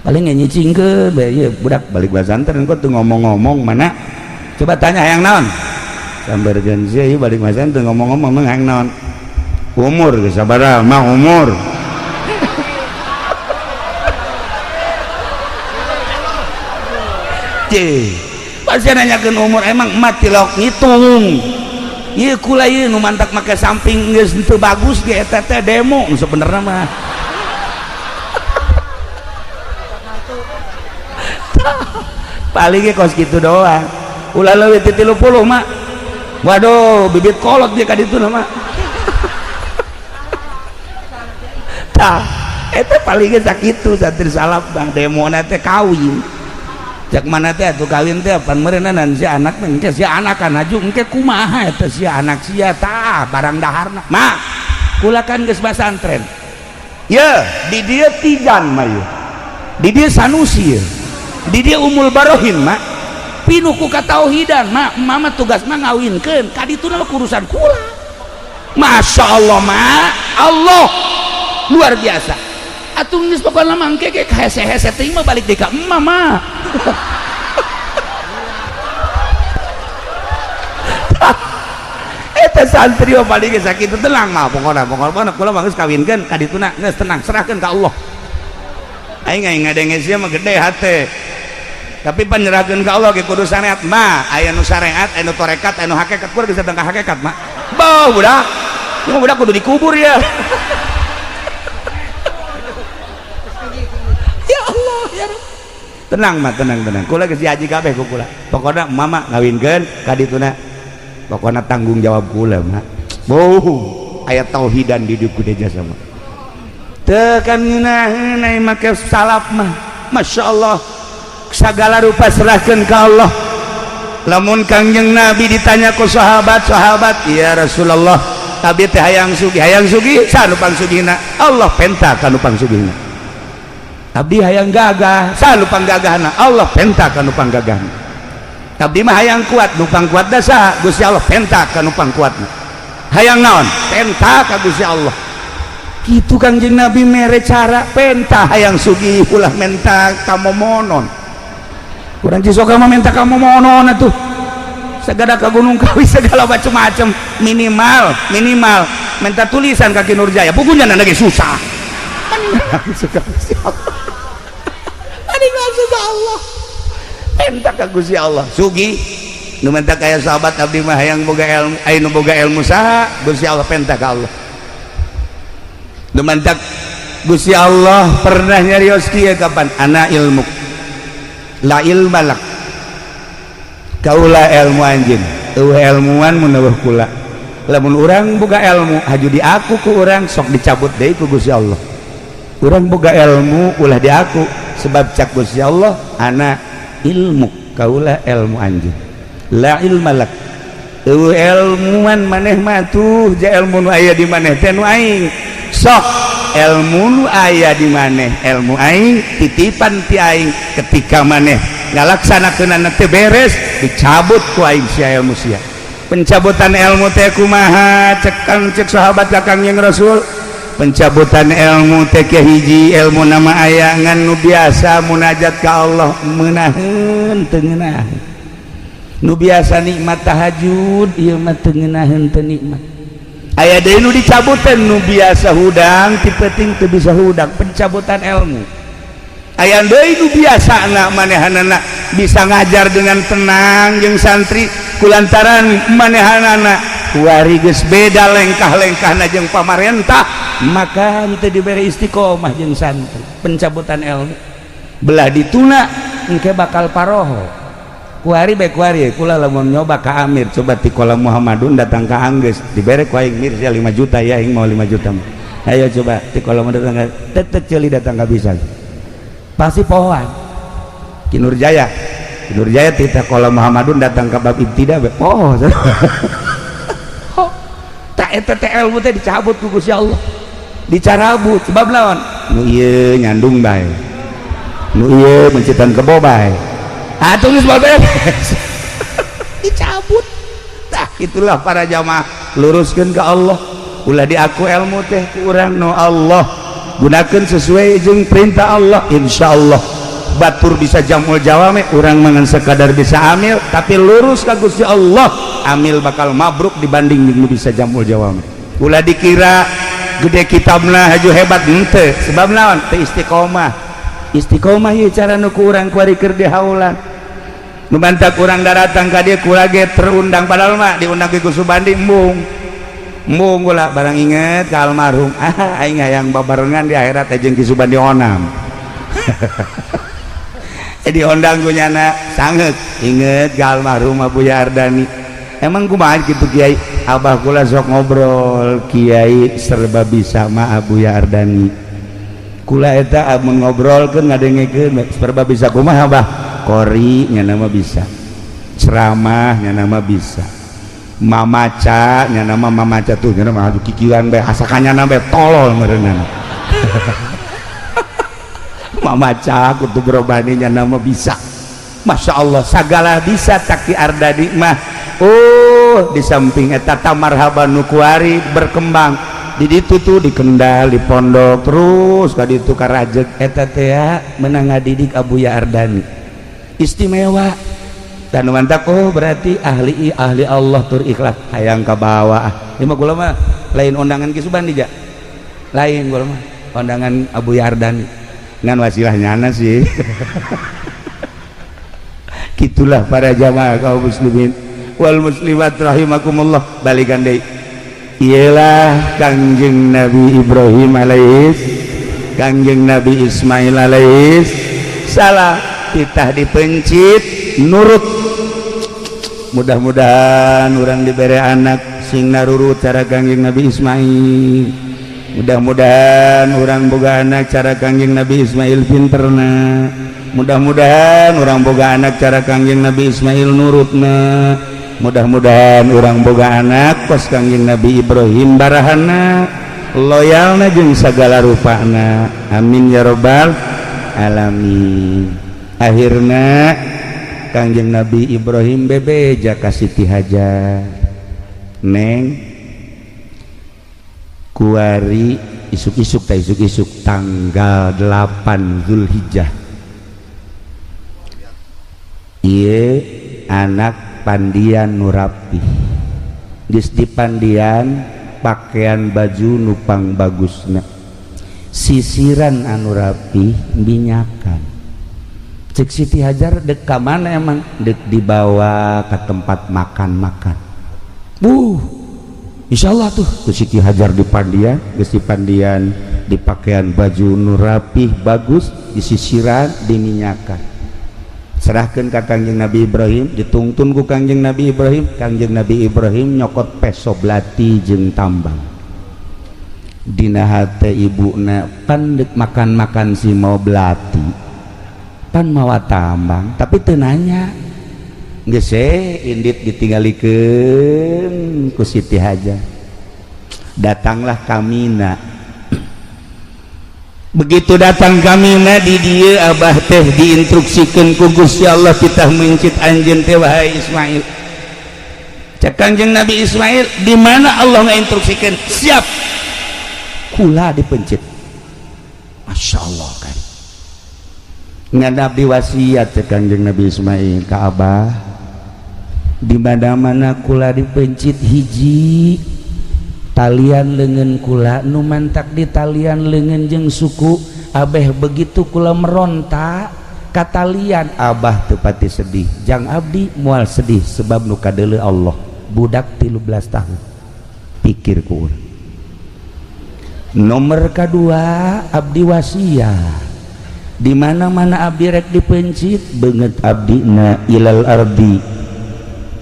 Paling ge nyicingkeun bae ieu budak balik pasantren kok teu ngomong-ngomong mana? Coba tanya hayang naon? Sambarkeun sia ieu balik pasantren teu ngomong-ngomong mah hayang naon? Umur geus sabaraha mah umur. Cih. Pasti nanyakeun umur emang emak tilok ngitung. Ieu kula ieu nu mantak make samping geus teu bagus ge eta teh demo nu sebenarna mah. Paling ge kos kitu doang. Ulah leuwih ti 30 mah. Waduh, bibit kolot dia ka ditu mah. Tah, eta paling ge sakitu santri salaf bang demona teh kawin. Cek mana teh atuh kawin teh pan meureunna si anak teh engke si anak kan aju engke kumaha eta si anak sia tah barang daharna. Ma, kula kan geus pasantren. Ye, di dieu Tijan mah ye. Di dieu Sanusi ye. Di dieu Umul Barohin ma. Pinuh ku katauhidan ma, mama tugas mah ngawinkeun ka dituna mah urusan kula. Masya Allah ma, Allah luar biasa. Atuh geus pokona mah engke ge hese-hese teuing mah balik deui ka emak mah. Eta santri mah paling geus sakitu tenang mah pokona pokona kula mah geus kawinkeun ka dituna geus tenang serahkeun ka Allah. Aing aing ngadenge sia mah gede hate. Tapi penyerahkeun ka Allah ge kudu syariat mah, aya nu syariat, aya nu tarekat, aya nu hakikat, kudu geus datang ka hakikat mah. Bau budak. Ieu budak kudu dikubur ya. Ya Allah ya Rabb. Tenang mah tenang tenang. Kula geus diaji kabeh ku kula. Pokona mama ngawinkeun ka dituna. Pokona tanggung jawab kula mah. Beuh, aya tauhidan di dieu kudu jasa mah. Teu kan ngeunaheun ai make salaf mah. Masya Allah. Segala rupa serahkeun ka Allah. Lamun Kangjeng Nabi ditanya ku sahabat-sahabat, ya Rasulullah, abi teh hayang sugih saha nu pangsugihna? Allah penta ka nu pangsugihna. Abdi hayang gagah, saha nu panggagahna? Allah penta ka nu panggagahna. Abdi mah hayang kuat, nu pangkuatna saha? Gusti Allah penta ka nu pangkuatna. Hayang naon? Penta ka Gusti Allah. Kitu Kangjeng Nabi mere cara penta hayang sugih ulah menta kamomonon. Urang Cisoka mah minta kamomonon atuh. Segala ka Gunung Kawi segala macem-macem minimal minimal minta tulisan ka Ki Nurjaya pugunya lagi susah. Suka Gusti Allah. Ani suka Allah. Minta ka Gusti Allah. Sugi nu minta kaya sahabat abdi mah hayang boga ilmu, aya nu boga ilmu saha? Gusti Allah penta ka Allah. Nu minta Gusti Allah pernah nyarios kieu kapan? Ana ilmu. La ilma lak. Kaula ilmu anjeun. Eueuh ilmuan mun eueuh kula. Lamun urang boga ilmu haju diaku ku urang sok dicabut deui ku Gusti Allah. Urang boga ilmu ulah diaku sebab cak Gusti Allah ana ilmu kaula ilmu anjeun. La ilma lak. Eueuh ilmuan maneh mah tuh ja ilmu nu aya di maneh teh nu aing. Sok ilmu nu aya di maneh ilmu aing titipan ti aing ketika maneh ngalaksanakeunana teu beres dicabut ku aing sia ilmu sia. Pencabutan ilmu teh kumaha cek kang cek sahabat ka Kangjeng Rasul? Pencabutan ilmu teh hiji ilmu nama aya ngan nu biasa munajat ka Allah meunaheun teu ngeunaheun. Nu biasa nikmat tahajud ieu mah teu ngeunaheun teu nikmat. Aya deui nu dicabutan nu biasa hudang ti peuting teu bisa hudang pencabutan ilmu. Aya deui nu biasana manehanana bisa ngajar dengan tenang jeung santri kulantaran manehanana kuari geus beda lengkah-lengkahna jeung pamarentah maka teu dibere istiqomah jeung santri pencabutan ilmu. Belah dituna engke bakal paroho. Kuari bae, kuari kula lamun nyoba ka Amir, coba ti Kolam Muhammadun datang ka Anggeus, dibere ku aing, "Mir, sia 5 juta ya, aing mau 5 juta." Ayo coba ti Kolam datang ka tetet ceuli, datang ka bisa pasti pohoan. Ki Nurjaya, Ki Nurjaya ti Kolam Muhammadun datang ka bab ibtida bae poho. Tak eta teh ilmu teh dicabut ku Gusti Allah, dicarabut. Sebab lawan nu ieu nyandung bae, nu ieu mencitan kebo bae, atuh geus beres dicabut. Tah, itulah para jamaah, luruskeun ke Allah. Ulah diaku ilmu teh ku urang, no Allah gunakan sesuai jeung perintah Allah. Insyaallah batur bisa jamul jawame, urang mangan sekadar bisa amil, tapi lurus ka Gusti Allah, amil bakal mabruk dibanding jeung bisa jamul jawame. Ulah dikira gede kitabna haju hebat, henteu. Sebab naon? Teu istiqomah. Istiqomah ieu cara nu ku urang kuari keur dihaulan. Nu bantak urang daratang ka dieu, kula ge terundang, padahal mah diundang ke Subandi embung embung. Kula barang inget ka almarhum, ah, aing hayang babarengan di akhirat jeung Ki Subandi Onam. Jadi ondang ku nyana sanget inget ka almarhum Abuya Ardani. Emang kumaha gitu, Kiai? Abah kula sok ngobrol, Kiai serba bisa mah Abuya Ardani. Kula eta amun ngobrolkeun, ngadengekeun, serba bisa kumaha, Abah? Kori nya nama bisa, ceramah nya nama bisa, mamaca nya nama, mamaca tuh nya nama adu kikieuan bae, asakannya bae tolol meureunana. Mamaca kutub robani nya nama bisa. Masya Allah, sagala bisa taki Ardani mah. Oh, di samping eta marhaban nu kuari berkembang di ditu tuh, di Kendal, di pondok, terus ka ditu ka Rajeg eta teh menang ngadidik Abuya Ardani istimewa dan mantap. Oh, berarti ahli ahli Allah tur ikhlas, hayang ka bawah. Ah, lima kula mah lain undangan Ki Subandi ja, lain, kula mah undangan Abu Ardani ngan wasilah nyana sih. Gitulah para jamaah kaum muslimin wal muslimat rahimakumullah. Balikan deui, ialah Kangjeng Nabi Ibrahim alaihis, Kangjeng Nabi Ismail alaihis salam, titah dipencit nurut. Mudah-mudahan orang diberi anak sing narurut cara Kangjeng Nabi Ismail. Mudah-mudahan orang boga anak cara Kangjeng Nabi Ismail pinterna. Mudah-mudahan orang boga anak cara Kangjeng Nabi Ismail nurutna. Mudah-mudahan orang boga anak kos Kangjeng Nabi Ibrahim, barahana, loyalna, jeung segala rupana. Amin ya robbal alamin. Akhirnya Kangjeng Nabi Ibrahim bebeja ka Siti Hajar, "Neng, kuari isuk-isuk ta, isuk-isuk tanggal 8 Zulhijjah ieu anak pandian nu rapih, geus dipandian, pakaian baju nupang bagusna, sisiran anu rapi, minyakan." Cek Siti Hajar, "Dek ka mana emang?" "Dek dibawa ke tempat makan-makan." Insya Allah tuh ku Siti Hajar di pandian, geus dipandian, dipakaian baju nu rapih bagus, disisiran, diminyakan, serahkan ke Kangjeng Nabi Ibrahim. Ditungtun ku Kangjeng Nabi Ibrahim. Kangjeng Nabi Ibrahim nyokot peso belati jeung tambang. Dina hate ibuna, pan dek makan-makan si mau belati, pan mawa tambang, tapi teu nanya. Geus indit ditinggalikeun ku Siti Hajar. Datanglah Kamina. Begitu datang Kamina di dieu, Abah teh diinstruksikan ku Gusti Allah, "Titah mencit anjeun teh, wahai Ismail." Cek Kangjeng Nabi Ismail, "Di mana Allah ngainstruksikan?" "Siap, kula dipencit." Masya Allah kan, ngan abdi wasiat, cek Kangjeng Nabi Ismail ka Abah, "Di mana-mana kula dipencit, hiji talian lengan kula nu mantak di talian lengan jeung suku abeh, begitu kula meronta katalian, Abah tepati sedih, jang abdi mual sedih, sebab nu kadeuleu Allah." Budak 13 tahun pikir ku urang. Nomor kedua, abdi wasiat. Di mana-mana abdi rek dipencit, beungeut abdi na ilal ardi,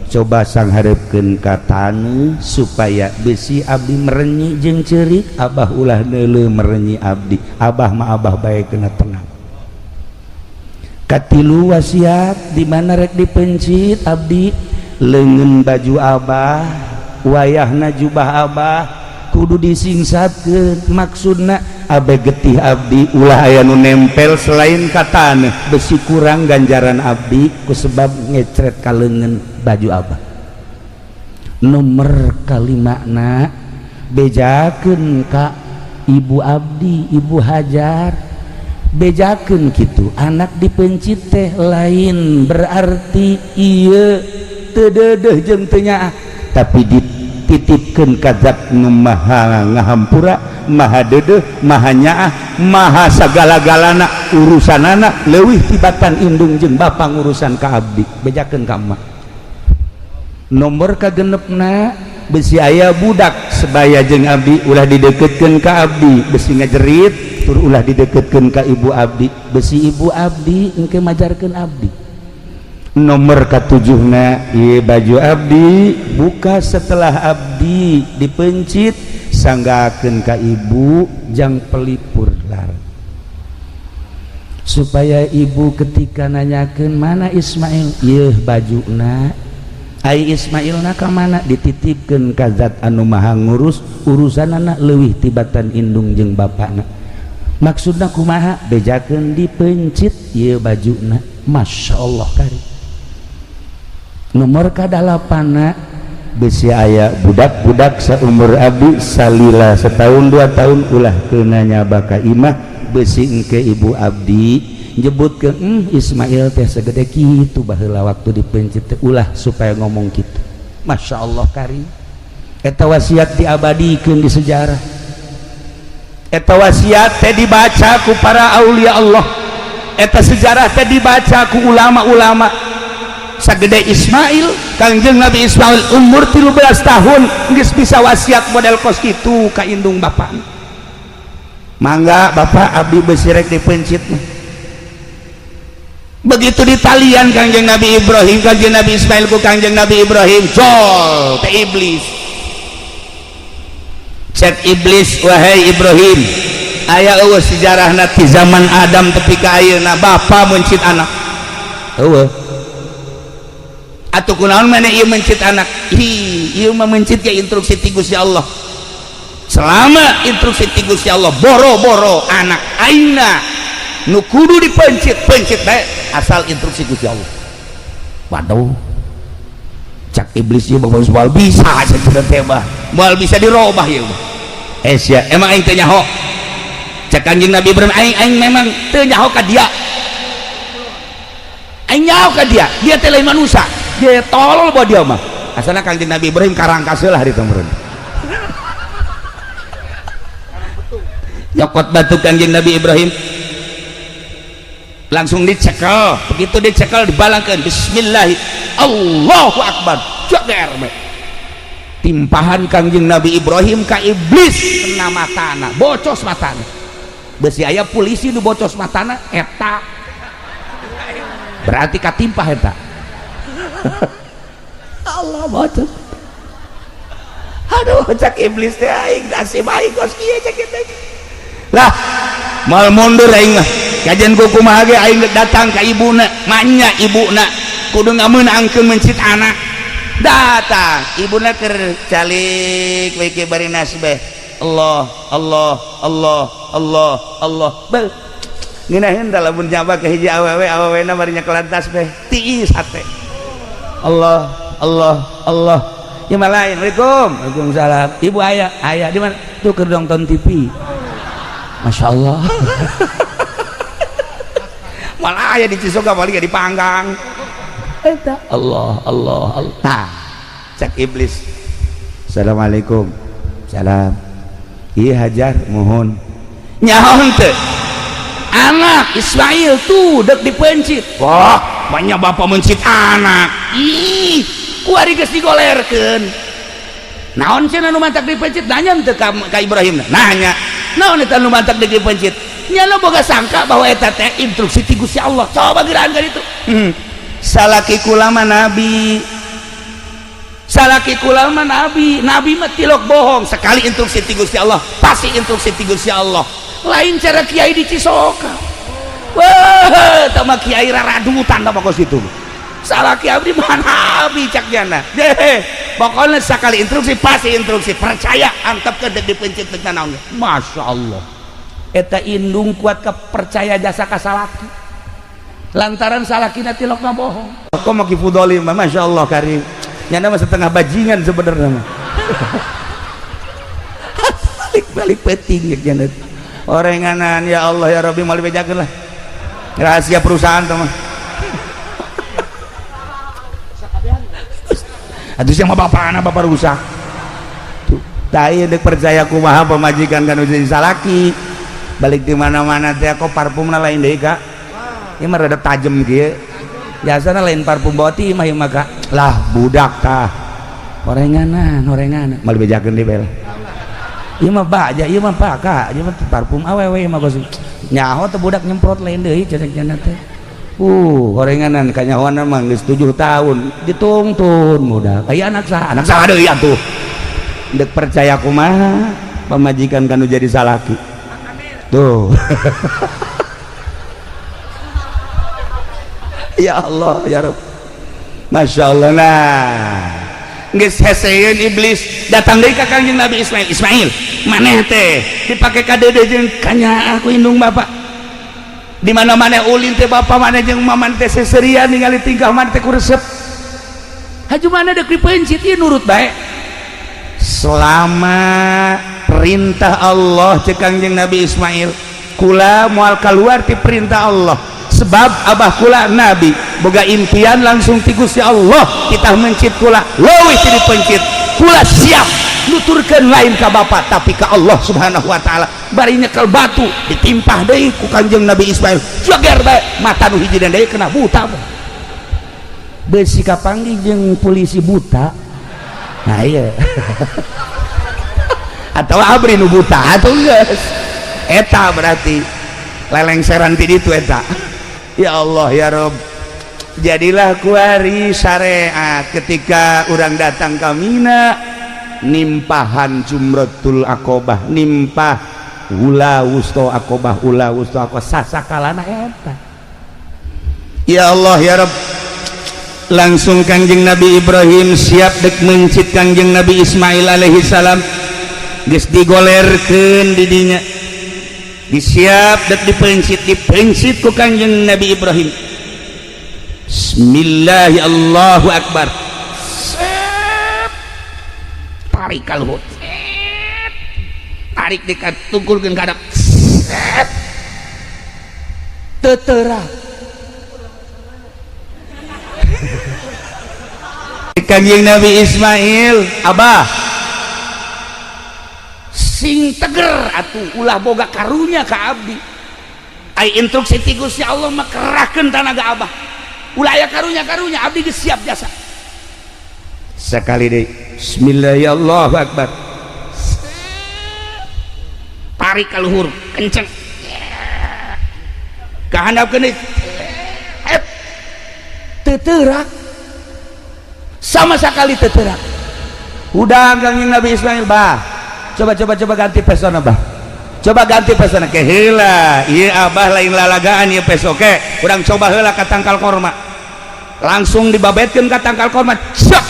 coba sangharepkeun ka taneuh supaya besi abdi merenyi jeung ceurik. Abah ulah neuleuh merenyi abdi, Abah mah Abah bae kena tenang. Katilu wasiat, di mana rek dipencit abdi, leungeun baju Abah, wayahna jubah Abah kudu disingsatkeun. Maksudna abe getih abdi ulah aya nu nempel selain ka taneuh, besi kurang ganjaran abdi ku sebab ngecret ka leungeun baju Abah. Nomor kalimana, bejakeun ka ibu abdi, Ibu Hajar, bejakeun kitu, anak dipencit teh lain berarti ieu teu deudeuh jeung teu nyaah, tapi dititipkeun ka zat nu maha ngahampura, maha deudeuh, maha nyaah, maha sagala-galana. Urusanana leuwih tibatan indung jeung bapa ngurusan ka abdi. Bejakeun ka emak. Nomor kagenepna, besi aya budak sebaya jeung abdi, ulah dideketkeun ka abdi, besi ngajerit. Tur ulah dideketkeun ka ibu abdi, besi ibu abdi engke majarkeun abdi. Nomor katujuhna, ieu baju abdi buka setelah abdi dipencit, sanggakeun ka ibu jang pelipur lar, supaya ibu ketika nanyakeun mana Ismail, ieu bajuna. Ai Ismail na ka mana? Dititipkeun ka zat anu maha ngurus urusanana leuwih tibatan indung jeung bapana. Maksudna kumaha? Bejakeun dipencit ieu bajuna. Masya Allah kari. Nomor kadalapana, besi aya budak-budak seumur abdi salila setahun 2 tahun, ulah kena nyaba ka imah, besi engke ibu abdi nyebut ke Ismail teh segede kitu baheula waktu dipencit teh." Ulah supaya ngomong gitu. Masya Allah kari. Eta wasiat diabadikeun di sejarah. Eta wasiat teh dibaca ku para aulia Allah. Eta sejarah teh dibaca ku ulama-ulama. Sagede Ismail, Kangjeng Nabi Ismail umur 13 tahun geus bisa wasiat model kos kitu ka indung bapak. "Mangga, Bapak, abdi besi rek dipencit mah." Begitu ditalian Kangjeng Nabi Ibrahim, Kangjeng Nabi Ismail ku Kangjeng Nabi Ibrahim, jol ke iblis. Cek iblis, "Wahai Ibrahim, aya euweuh sejarahna ti zaman Adam tepi ka ayeuna bapa mencit anak? Euweuh. Atuh kunaon maneh ieu mencit anak?" "Ih, ieu mah mencit ke instruksi ti Gusti Allah. Selama instruksi ti Gusti Allah, boro-boro anak aina nu kudu dipencit, pencit bae, asal instruksi Gusti Allah." "Waduh," cak iblis, "ieu mah moal bisa cenah teh mah, moal bisa dirobah ieu mah." "Eh sia, emang aing teu nyaho?" Cak Kanjeng Nabi Ibrahim, "Aing aing memang teu nyaho ka dia. Aing nyaho ka dia, dia teh lain manusia, dia tolol buat dia mah." Asalna Kanjeng Nabi Ibrahim karangkas lah di meureun. Nyokot batu Kanjeng Nabi Ibrahim langsung dicekel. Begitu dicekel, dibalangkan, bismillah, Allahu Akbar, jager we. Timpahan Kangjeng Nabi Ibrahim ka iblis kena matana, bocos matana. Besi aya polisi nu bocos matana eta, berarti katimpah eta. Allah, bocos. Aduh, cak iblis teh, "Aing nasib aing kos kieu." Cak kieu lah, "Moal mundur aing mah. Kajian ku kumaha ge aing datang ka ibuna." Manya ibuna kudu ngameunangkeun mencit anak. Datang ibuna keur calik we ke bari nasbeh, Allah, Allah, Allah, Allah, Allah. Beuh, ngeunaheun da lamun nyaba ka hiji awewe, awewena bari nyekelan tasbeh, tiis hate. Allah, Allah, Allah. Ya mah lain. "Assalamualaikum." "Waalaikumsalam." "Ibu aya?" "Aya." "Di mana?" "Tuh, keur nonton TV." Masya Allah. Malah aya di Cisoga, paling dipanggang. Eta Allah, Allah, Allah. Nah, cek iblis, "Assalamualaikum." "Salam." "Iya, Hajar, mohon nyaho teu anak Ismail tuh dek dipencit?" "Wah, banyak bapak mencit anak. Ih, kuari geus digolerkeun. Naon cenah nu mantak dipencit?" Nanya teu ka Ibrahim? Nanya, "Naon eta nu mantak dipencit?" Nyana boga sangka bahwa eta teh instruksi ti Gusti Allah. Coba geuraan ka ditu. Salaki kula mah nabi. Salaki kula mah nabi, nabi mah tilok bohong. Sekali instruksi ti Gusti Allah, pasti instruksi ti Gusti Allah. Lain cara kiai di Cisoka. Wah, tama kiai raradutan tama kos itu. Salaki abdi mah nabi cak jana. Deh, pokoknya sekali instruksi pasti instruksi. Percaya antep ke dek dipencet teu naon. Masya Allah. Eta indung kuat kepercaya jasa ka salaki. Lantaran salakina tilok bohong. Kok mau kifudoli mah Masya Allah karim. Nyana mah setengah bajingan sebenarnya mah. Balik-balik peting ya nyana. Orenganan ya Allah ya Rabbi mal bejakeun lah. Rahasia perusahaan tuh mah. Atuh sia mah bapana bapak rusak. Tuh, tai deuk percaya kumaha pamajikan kan jadi salaki. Balik di mana-mana teh kok parfumna lain deui Kak. Ieu mah rada tajem kieu. Biasana lain parfum boti mah ieu mah Kak. Lah budak tah. Orenganan, orenganan. Mal bejakeun deui bae lah. Ieu mah baja, ieu mah pak Kak, ieu mah parfum awewe ieu mah kos. Nyaho teh budak nyemprot lain deui cenah teh. Orenganan kanyahoana mah geus 7 tahun ditungtun budak. Aya anak saha? Anak saha deui atuh. Deuk percaya kumaha pamajikan kanu jadi salaki. Tuh. Ya Allah ya Rabb. Masya Allah. Nah, geus heseun iblis datang deui ka Kangjeng Nabi Ismail. Ismail, maneh teh dipake kadeudeuh jeung kanyaah ku indung bapak. Di mana maneh ulin teh bapak maneh jeung maman teh seserian ningali tingkah maneh teh ku resep. Haju maneh deuk dipeuncit ieu nurut bae. Selama perintah Allah cek Kangjeng Nabi Ismail, kula moal kaluar ti perintah Allah. Sebab abah kula nabi boga impian langsung ti Gusti Allah kita mencit kula leuwih ti dipencit kula siap nuturkeun lain ka bapak tapi ka Allah Subhanahu wa taala. Bari nyekel batu ditimpah deui ku Kangjeng Nabi Ismail jager bae mata nu hiji deui kena buta beusi kapanggih jeung polisi buta. Nah iya. Atau abri nu buta atuh geus eta berarti lelengseran ti ditu eta. Ya Allah ya Rob. Jadilah kuari syariat ketika orang datang ke Mina nimpahan jumratul akobah, nimpah ula wusto akobah, ula wusto akobah sasakalana eta. Ya Allah ya Rob. Langsung Kangjeng Nabi Ibrahim siap dek mencit Kangjeng Nabi Ismail alaihi salam. Geus digolerkeun di dinya. Disiap dek dipencit, dipencit ku Kangjeng Nabi Ibrahim. Bismillah Allahu Akbar. Sep. Tarik kaluhur. Sep. Tarik dekat tungkulkeun ka hadap. Sep. Tetera. Kangjeng Nabi Ismail, abah sing teger atuh ulah boga karunya ka abdi. Ai instruksi ti Gusti Allah mah kerahkeun tanaga abah. Ulah aya karunya-karunya abdi geus siap jasa. Sekali deui bismillahirrahmanirrahim Akbar. Tarik ka luhur kenceng. Ka handapkeun deui. Teu teurak. Sama sekali teu teurak. Udah Kangjeng Nabi Ismail bah. Coba ganti pesona bah. Coba ganti pesona ke heula. Ieu abah lain lalagaan ieu peso ke. Urang coba heula ka tangkal korma. Langsung dibabetkeun ka tangkal korma. Cek.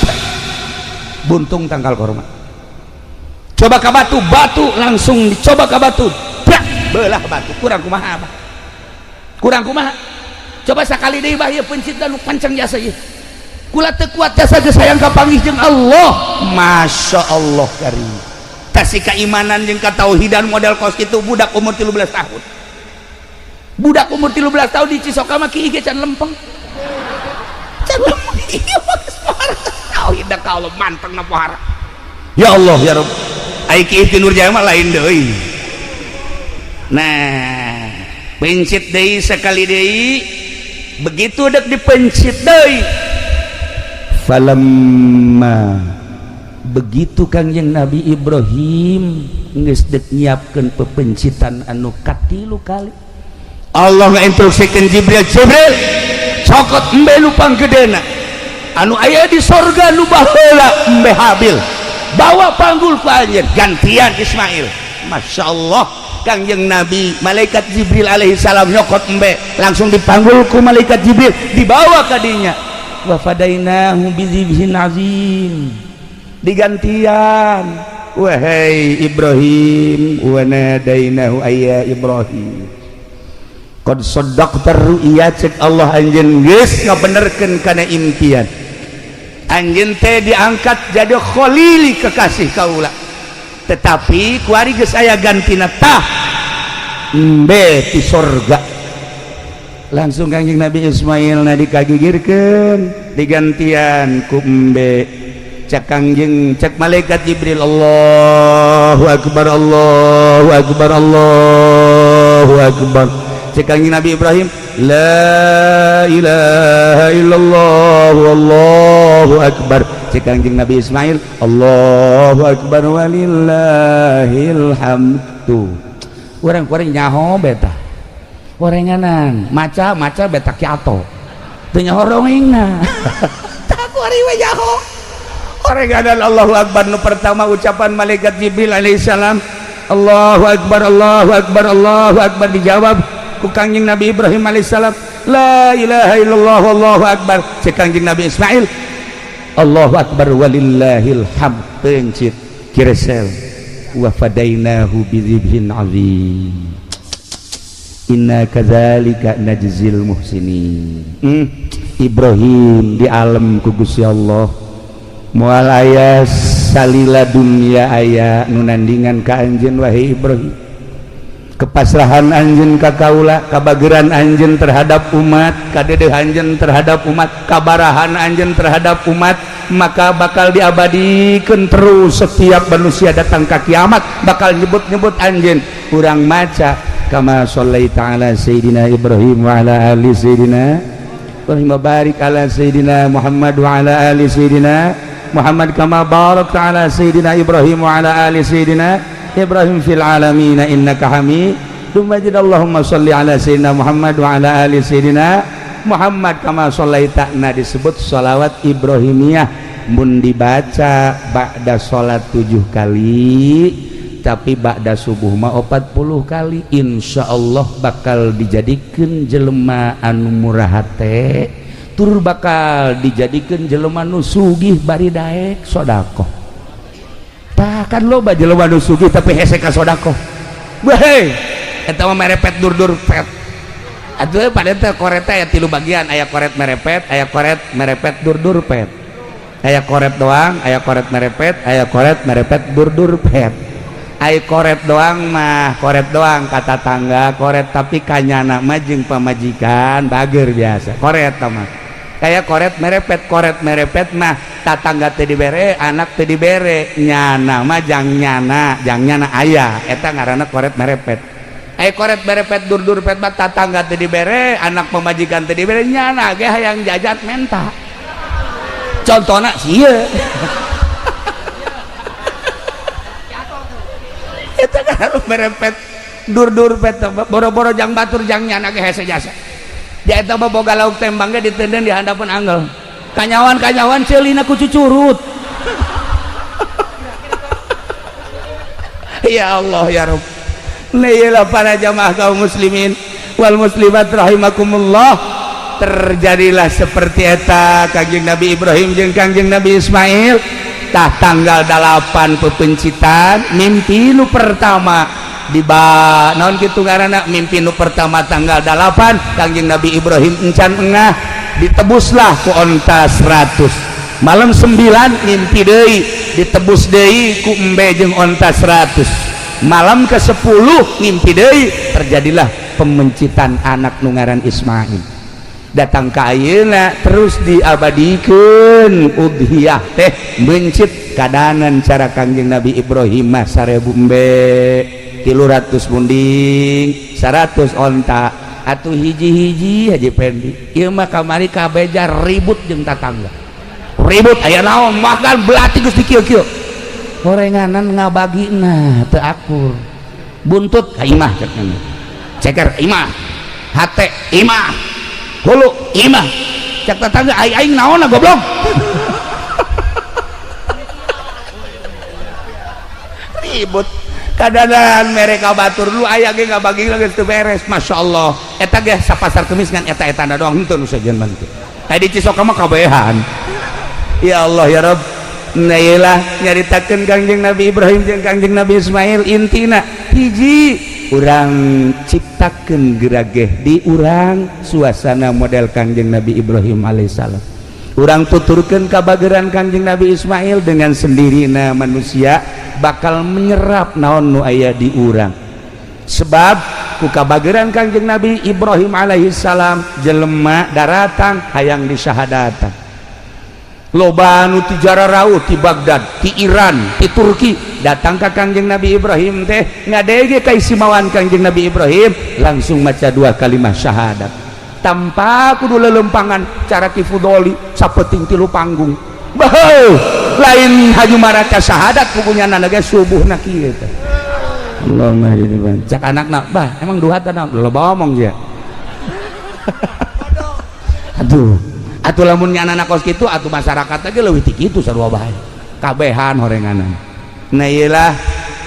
Buntung tangkal korma. Coba ka batu, batu langsung dicoba ka batu. Brak, belah batu. Kurang kumaha abah? Kurang kumaha? Coba sakali deui bah ieu pencit nu panceng jasa ieu. Kula teu kuat jasa geus hayang kapanggih jeung Allah. Masya Allah karim. Kasih keimanan jeung katauhidan model kos itu budak umur 13 tahun. Budak umur 13 tahun di Cisoka mah kieu can lempeng. Can lempeng ieu mah geus pohara. Tauhid ka Allah manteng na pohara. Ya Allah ya Rabb. Ai kieu ti Nurjaya mah lain deui. Nah, pencit deui sekali deui. Begitu dek dipencit deui. Falamma Begitu Kangjeng Nabi Ibrahim geus dek nyiapkeun pepencitan anu katilu kali, Allah ngainstruksikeun Jibril, Jibril, cokot embe nu panggedena anu aya di sorga, nu baheula embe Habil, bawa panggul ku anjeun, gantian Ismail. Masya Allah, Kangjeng Nabi, malaikat Jibril alaihi salam nyokot embe, langsung dipanggul ku malaikat Jibril, dibawa ka dinya. Wa fadainahu bizibhin azim. Digantian, wahai Ibrahim, wa nadainahu ayya Ibrahim qad saddaqta ru'ya. Cek Allah, anjeun geus ngabenerkeun kana impian anjeun teh, diangkat jadi khalili, kekasih kaula. Tetapi kuari geus aya gantina, tah embe ti sorga. Langsung Kangjeng Nabi Ismail na dikagigirkeun, digantian ku embe. Cek Kangjeng, cek malaikat Jibril, Allahu akbar, Allahu akbar, Allahu akbar. Cek Kangjeng Nabi Ibrahim, la ilaha illallah, Allahu akbar. Cek Kangjeng Nabi Ismail, Allahu akbar walillahil hamdu. Urang kuring nyaho beta orenganan maca maca beta kiato teu nyaho dongengna. Tah, kuari we nyaho orenganan. Allahu akbar nu pertama, ucapan malaikat Jibril alaihissalam, Allahu akbar, Allahu akbar, Allahu akbar, dijawab ku Kangjeng Nabi Ibrahim alaihissalam, la ilaha illallah, Allahu akbar. Cek Kangjeng Nabi Ismail, Allahu akbar walillahil hamd. Pencit kiresel, wa fadainahu bidzibhin azim, inna kadzalika najzil muhsinin. Ibrahim di alam ku Gusti Allah, moal aya salila dunia aya nu nandingan ka anjeun, wahai Ibrahim. Kepasrahan anjeun ka kaula, kabageran anjeun terhadap umat, kadedeh anjeun terhadap umat, kabarahan anjeun terhadap umat, maka bakal diabadikan terus. Setiap manusia datang ke kiamat bakal nyebut-nyebut anjeun. Urang maca kama shallaita ala sayyidina Ibrahim wa ala ali sayyidina Ibrahim wa barik ala sayyidina Muhammad wa ala ali sayyidina Muhammad kama barakta ala sayyidina Ibrahim wa ala ali sayyidina Ibrahim fil alamin innaka Hamidum Majid. Allahumma shalli ala sayyidina Muhammad wa ala ali sayyidina Muhammad kama shallaita. Nah, disebut sholawat Ibrahimiyah mun dibaca ba'da salat 7 kali, tapi ba'da subuh mah 40 kali. Insya Allah bakal dijadikan jelema anu murah hate, tur bakal dijadikan jelema nu sugih bari daek sodakoh. Tah, kan loba jelema nu sugih tapi hese ka sodakoh. Weh, eta mah merepet dur-dur pet. Atuh pada teh koret aya tilu bagian, aya koret merepet, aya koret merepet dur-dur pet. Aya koret doang, aya koret merepet, aya koret merepet dur-dur pet. Aya koret doang mah koret doang, kata tangga koret, tapi kanyana mah jeung pamajikan bager biasa. Koret mah kayak koret merepet. Koret merepet mah tatangga teu dibere, anak teu dibere, nyana mah jang nyana, jang nyana aya, eta ngaranna koret merepet. Aya koret merepet dur-dur pet mah tatangga teu dibere, anak pamajikan teu dibere, nyana ge hayang jajan menta. Contohna sieun, eta harus merepet dur-dur pet, boro-boro jang batur, jang nyana ge hese jasa. Dia eta mah boga lauk tembang ge ditenden di handapeun anggel, kanyawan-kanyawan ceulina ku cucurut. Ya Allah ya Rabb. Nah, para jamaah kaum muslimin wal muslimat rahimakumullah, terjadilah seperti eta Kangjeng Nabi Ibrahim jeung Kangjeng Nabi Ismail. Tah, tanggal 8 pepencitan, mimpi nu pertama di ba naon kitu ngaranna, mimpi nu pertama tanggal 8, Kangjeng Nabi Ibrahim encan engah, ditebuslah ku onta 100. Malam 9 mimpi deui, ditebus deui ku embe jeung onta 100. Malam ke-10 mimpi deui, terjadilah pemencitan anak nu ngaran Ismail. Datang ka ayeuna terus diabadikeun udhiyah teh mencit kadanan cara Kangjeng Nabi Ibrahim mah 1000 embe, 300 munding, 100 onta. Atuh hiji-hiji, Haji Pendi, ieu mah kamari kabeja ribut jeung tatangga. Ribut aya naon, makan belati geus dikieu-kieu. Horenganan ngabagina teu akur. Buntut ka imah cek nana. Ceker imah. Hate imah. Hulu imah. Cek tetangga aing aing naonna goblok. Ribut. Kadadan mereka batur lu aya ge ngabagi geus teu beres. Masya Allah. Eta ge sapasar kemis ngan eta-etana doang henteu nu sejen mah teu. Tadi Cisoka mah kabehan. Ya Allah ya Rabb. Nah iyalah nyaritakeun Kangjeng Nabi Ibrahim jeung Kangjeng Nabi Ismail intina hiji urang ciptakeun gerageh di urang suasana model Kangjeng Nabi Ibrahim alaihissalam. Urang tuturkeun kabageran Kangjeng Nabi Ismail dengan sendirina manusia bakal menyerap naon nu aya di urang. Sebab ku kabageran Kangjeng Nabi Ibrahim alaihissalam jelema daratang hayang disyahadatan. Loba nu ti jararau ti Baghdad, ti Iran, ti Turki datang ka Kangjeng Nabi Ibrahim teh ngadege kaistimewaan Kangjeng Nabi Ibrahim langsung maca dua kalimat syahadat tanpa kudu lelempangan cara Ki Fudoli sapeting tilu panggung. Baheu lain haju maraca syahadat pugunya nana ge subuhna kieu teh. Allahumma hdini. Cak anakna, bah emang duha teh naon? Loba omong sia. Aduh. Atuh lamun nyanana kos kitu atuh masyarakat ge leuwih ti kitu sarua bae. Kabehan horenganan. Nah ieulah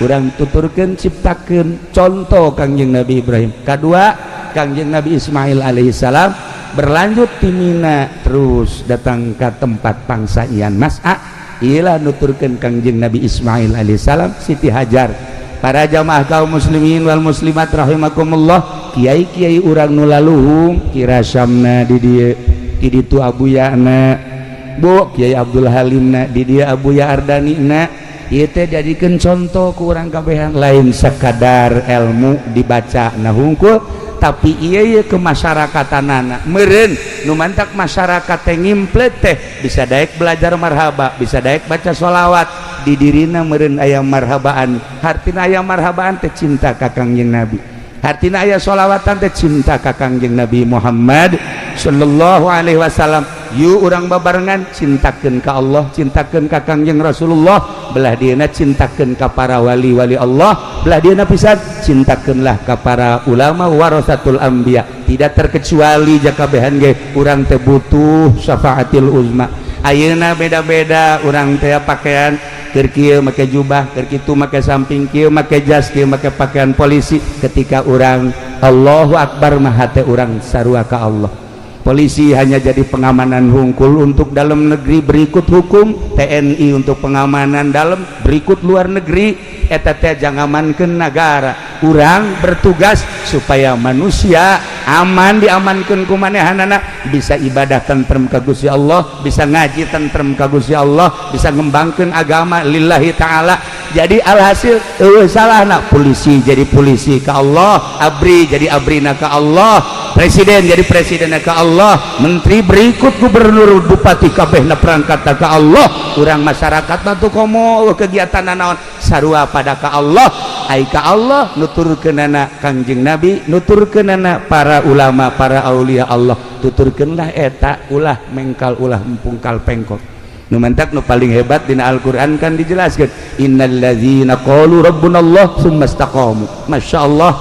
urang tuturkeun ciptakeun contoh Kangjeng Nabi Ibrahim. Kadua Kangjeng Nabi Ismail alaihissalam berlanjut ti Mina terus datang ke tempat pangsaian Mas'a. Ieulah nuturkeun Kangjeng Nabi Ismail alaihissalam Siti Hajar. Para jamaah kaum muslimin wal muslimat rahimakumullah, kiai-kiai urang nu laluhung kirasamna di dieu di ditu Abuya na Bu Kiai Abdul Halim na di dia Abuya Ardani na ieu teh jadikeun contoh ku urang kabehan lain sekadar ilmu dibaca na hungkul tapi ieu kemasyarakatanana meureun nu mantak masyarakat teh ngimplet teh bisa daek belajar marhaba, bisa daek baca sholawat di dirina meureun aya marhabaan, hartina aya marhabaan teh cinta ka Kangjeng Nabi, hartina aya sholawatan teh cinta ka Kangjeng Nabi Muhammad sallallahu alaihi wasallam. Yuk urang babarengan cintakeun ka Allah, cintakeun ka Kangjeng Rasulullah, belah dieuna cintakeun ka para wali-wali Allah, belah dieuna pisan cintakeunlah ka para ulama warasatul anbiya. Tidak terkecuali jakabehan ge urang teh butuh syafaatil uzma. Ayeuna beda-beda urang teh pakaian keur kieu make jubah, keur kitu make samping, kieu make jas, kieu make pakaian polisi. Ketika urang Allahu Akbar mah hate urang sarua ka Allah. Polisi hanya jadi pengamanan hungkul untuk dalam negeri berikut hukum, TNI untuk pengamanan dalam berikut luar negeri. Eta teh jangamankeun nagara. Urang bertugas supaya manusia aman, diamankeun ku manehanana, bisa ibadah tentrem ka Gusti Allah, bisa ngaji tentrem ka Gusti Allah, bisa ngembangkeun agama lillahi ta'ala. Jadi alhasil eueuh salahna polisi jadi polisi ka Allah, abri jadi abrina ka Allah, presiden jadi presiden ka Allah, menteri berikut gubernur bupati kabehna perangkat ka Allah. Urang masyarakat mah tuh komo kegiatan naon sarua pada ka Allah. Ai ka Allah nuturkeunana Kangjeng Nabi, nuturkeunana para ulama, para aulia Allah, tuturkeunlah eta ulah mengkal ulah empungkal pengkok. Nu mantak nu paling hebat dina Al-Qur'an kan dijelaskeun innallazina qalu rabbunallah tsumma istaqamu. Masyaallah,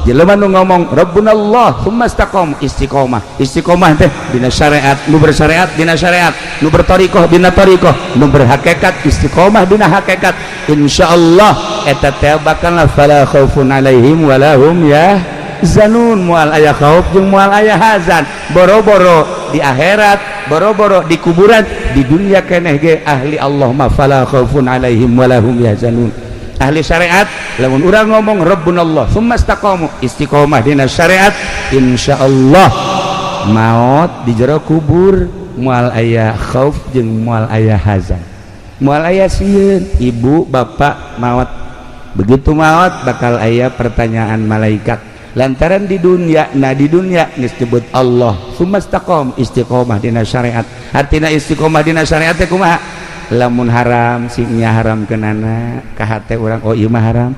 jelema nu ngomong rabbunallah tsumma istaqamu, istiqomah. Istiqomah teh dina syariat, nu bersyariat dina syariat, nu berthariqah dina thariqah, nu berhakikat istiqomah dina hakikat. Insyaallah eta teh bakal fala khaufun alaihim wala hum yahzanun, moal aya khauf jeung moal aya hazan. Boro-boro di akhirat, boro-boro di kuburan, di dunia keneh ge ahli Allah ma fala khaufun alaihim wala hum yahzanun. Ahli syariat lamun urang ngomong rabbunallah tsumma istaqamu, istiqomah dina syariat, insyaallah maot di jero kubur moal aya khauf jeung moal aya hazan, moal aya sieun. Ibu bapak maot, begitu maot bakal aya pertanyaan malaikat lantaran di dunia, nah di dunia geus disebut Allah tsumma istaqam, istiqomah dina syariat. Artina istiqomah dina syariat teh kumaha? Lamun haram singnya haram kenana ka hate urang, oh ieu mah haram.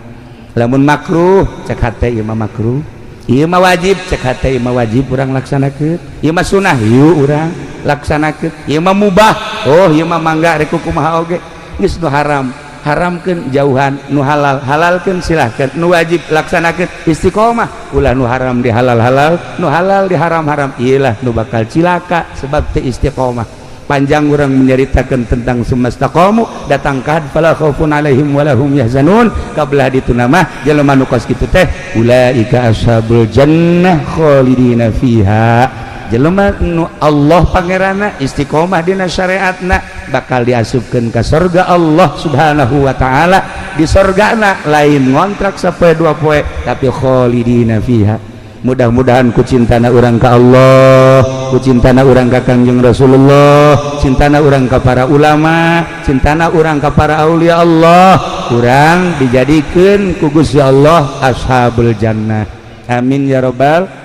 Lamun makruh cek hate ieu mah makruh, ieu mah wajib cek hate ieu mah wajib urang laksanakeun, ieu mah sunah yuk urang. Laksanakeun. Ieu mah mubah, oh ieu mah mangga, rek kumaha oge geus. Nu haram haramkeun, jauhan. Nu halal halalkeun, silahkan. Nu wajib laksanakeun, istiqomah. Ulah nu haram di halal halal, nu halal di haram haram. Iyalah nu bakal cilaka sebab teu istiqomah. Panjang orang menyeritakan tentang sumastaqamu datang ka fala khaufun alaihim walahum yahzanun. Kabelah ditu nama jelema nu kos kitu teh ulaika ashabul jannah khalidina fiha. Jelema nu Allah pangerana, istiqomah dina syariatna, bakal diasupkeun ka surga Allah Subhanahu wa taala. Di sorgana lain ngontrak sapoe dua poe, tapi khalidina fiha. Mudah-mudahan ku cintana urang ka Allah, ku cintana urang ka Kangjeng Rasulullah, cintana urang ka para ulama, cintana urang ka para aulia Allah, urang dijadikeun ku Gusti Allah ashabul jannah. Amin ya robbal.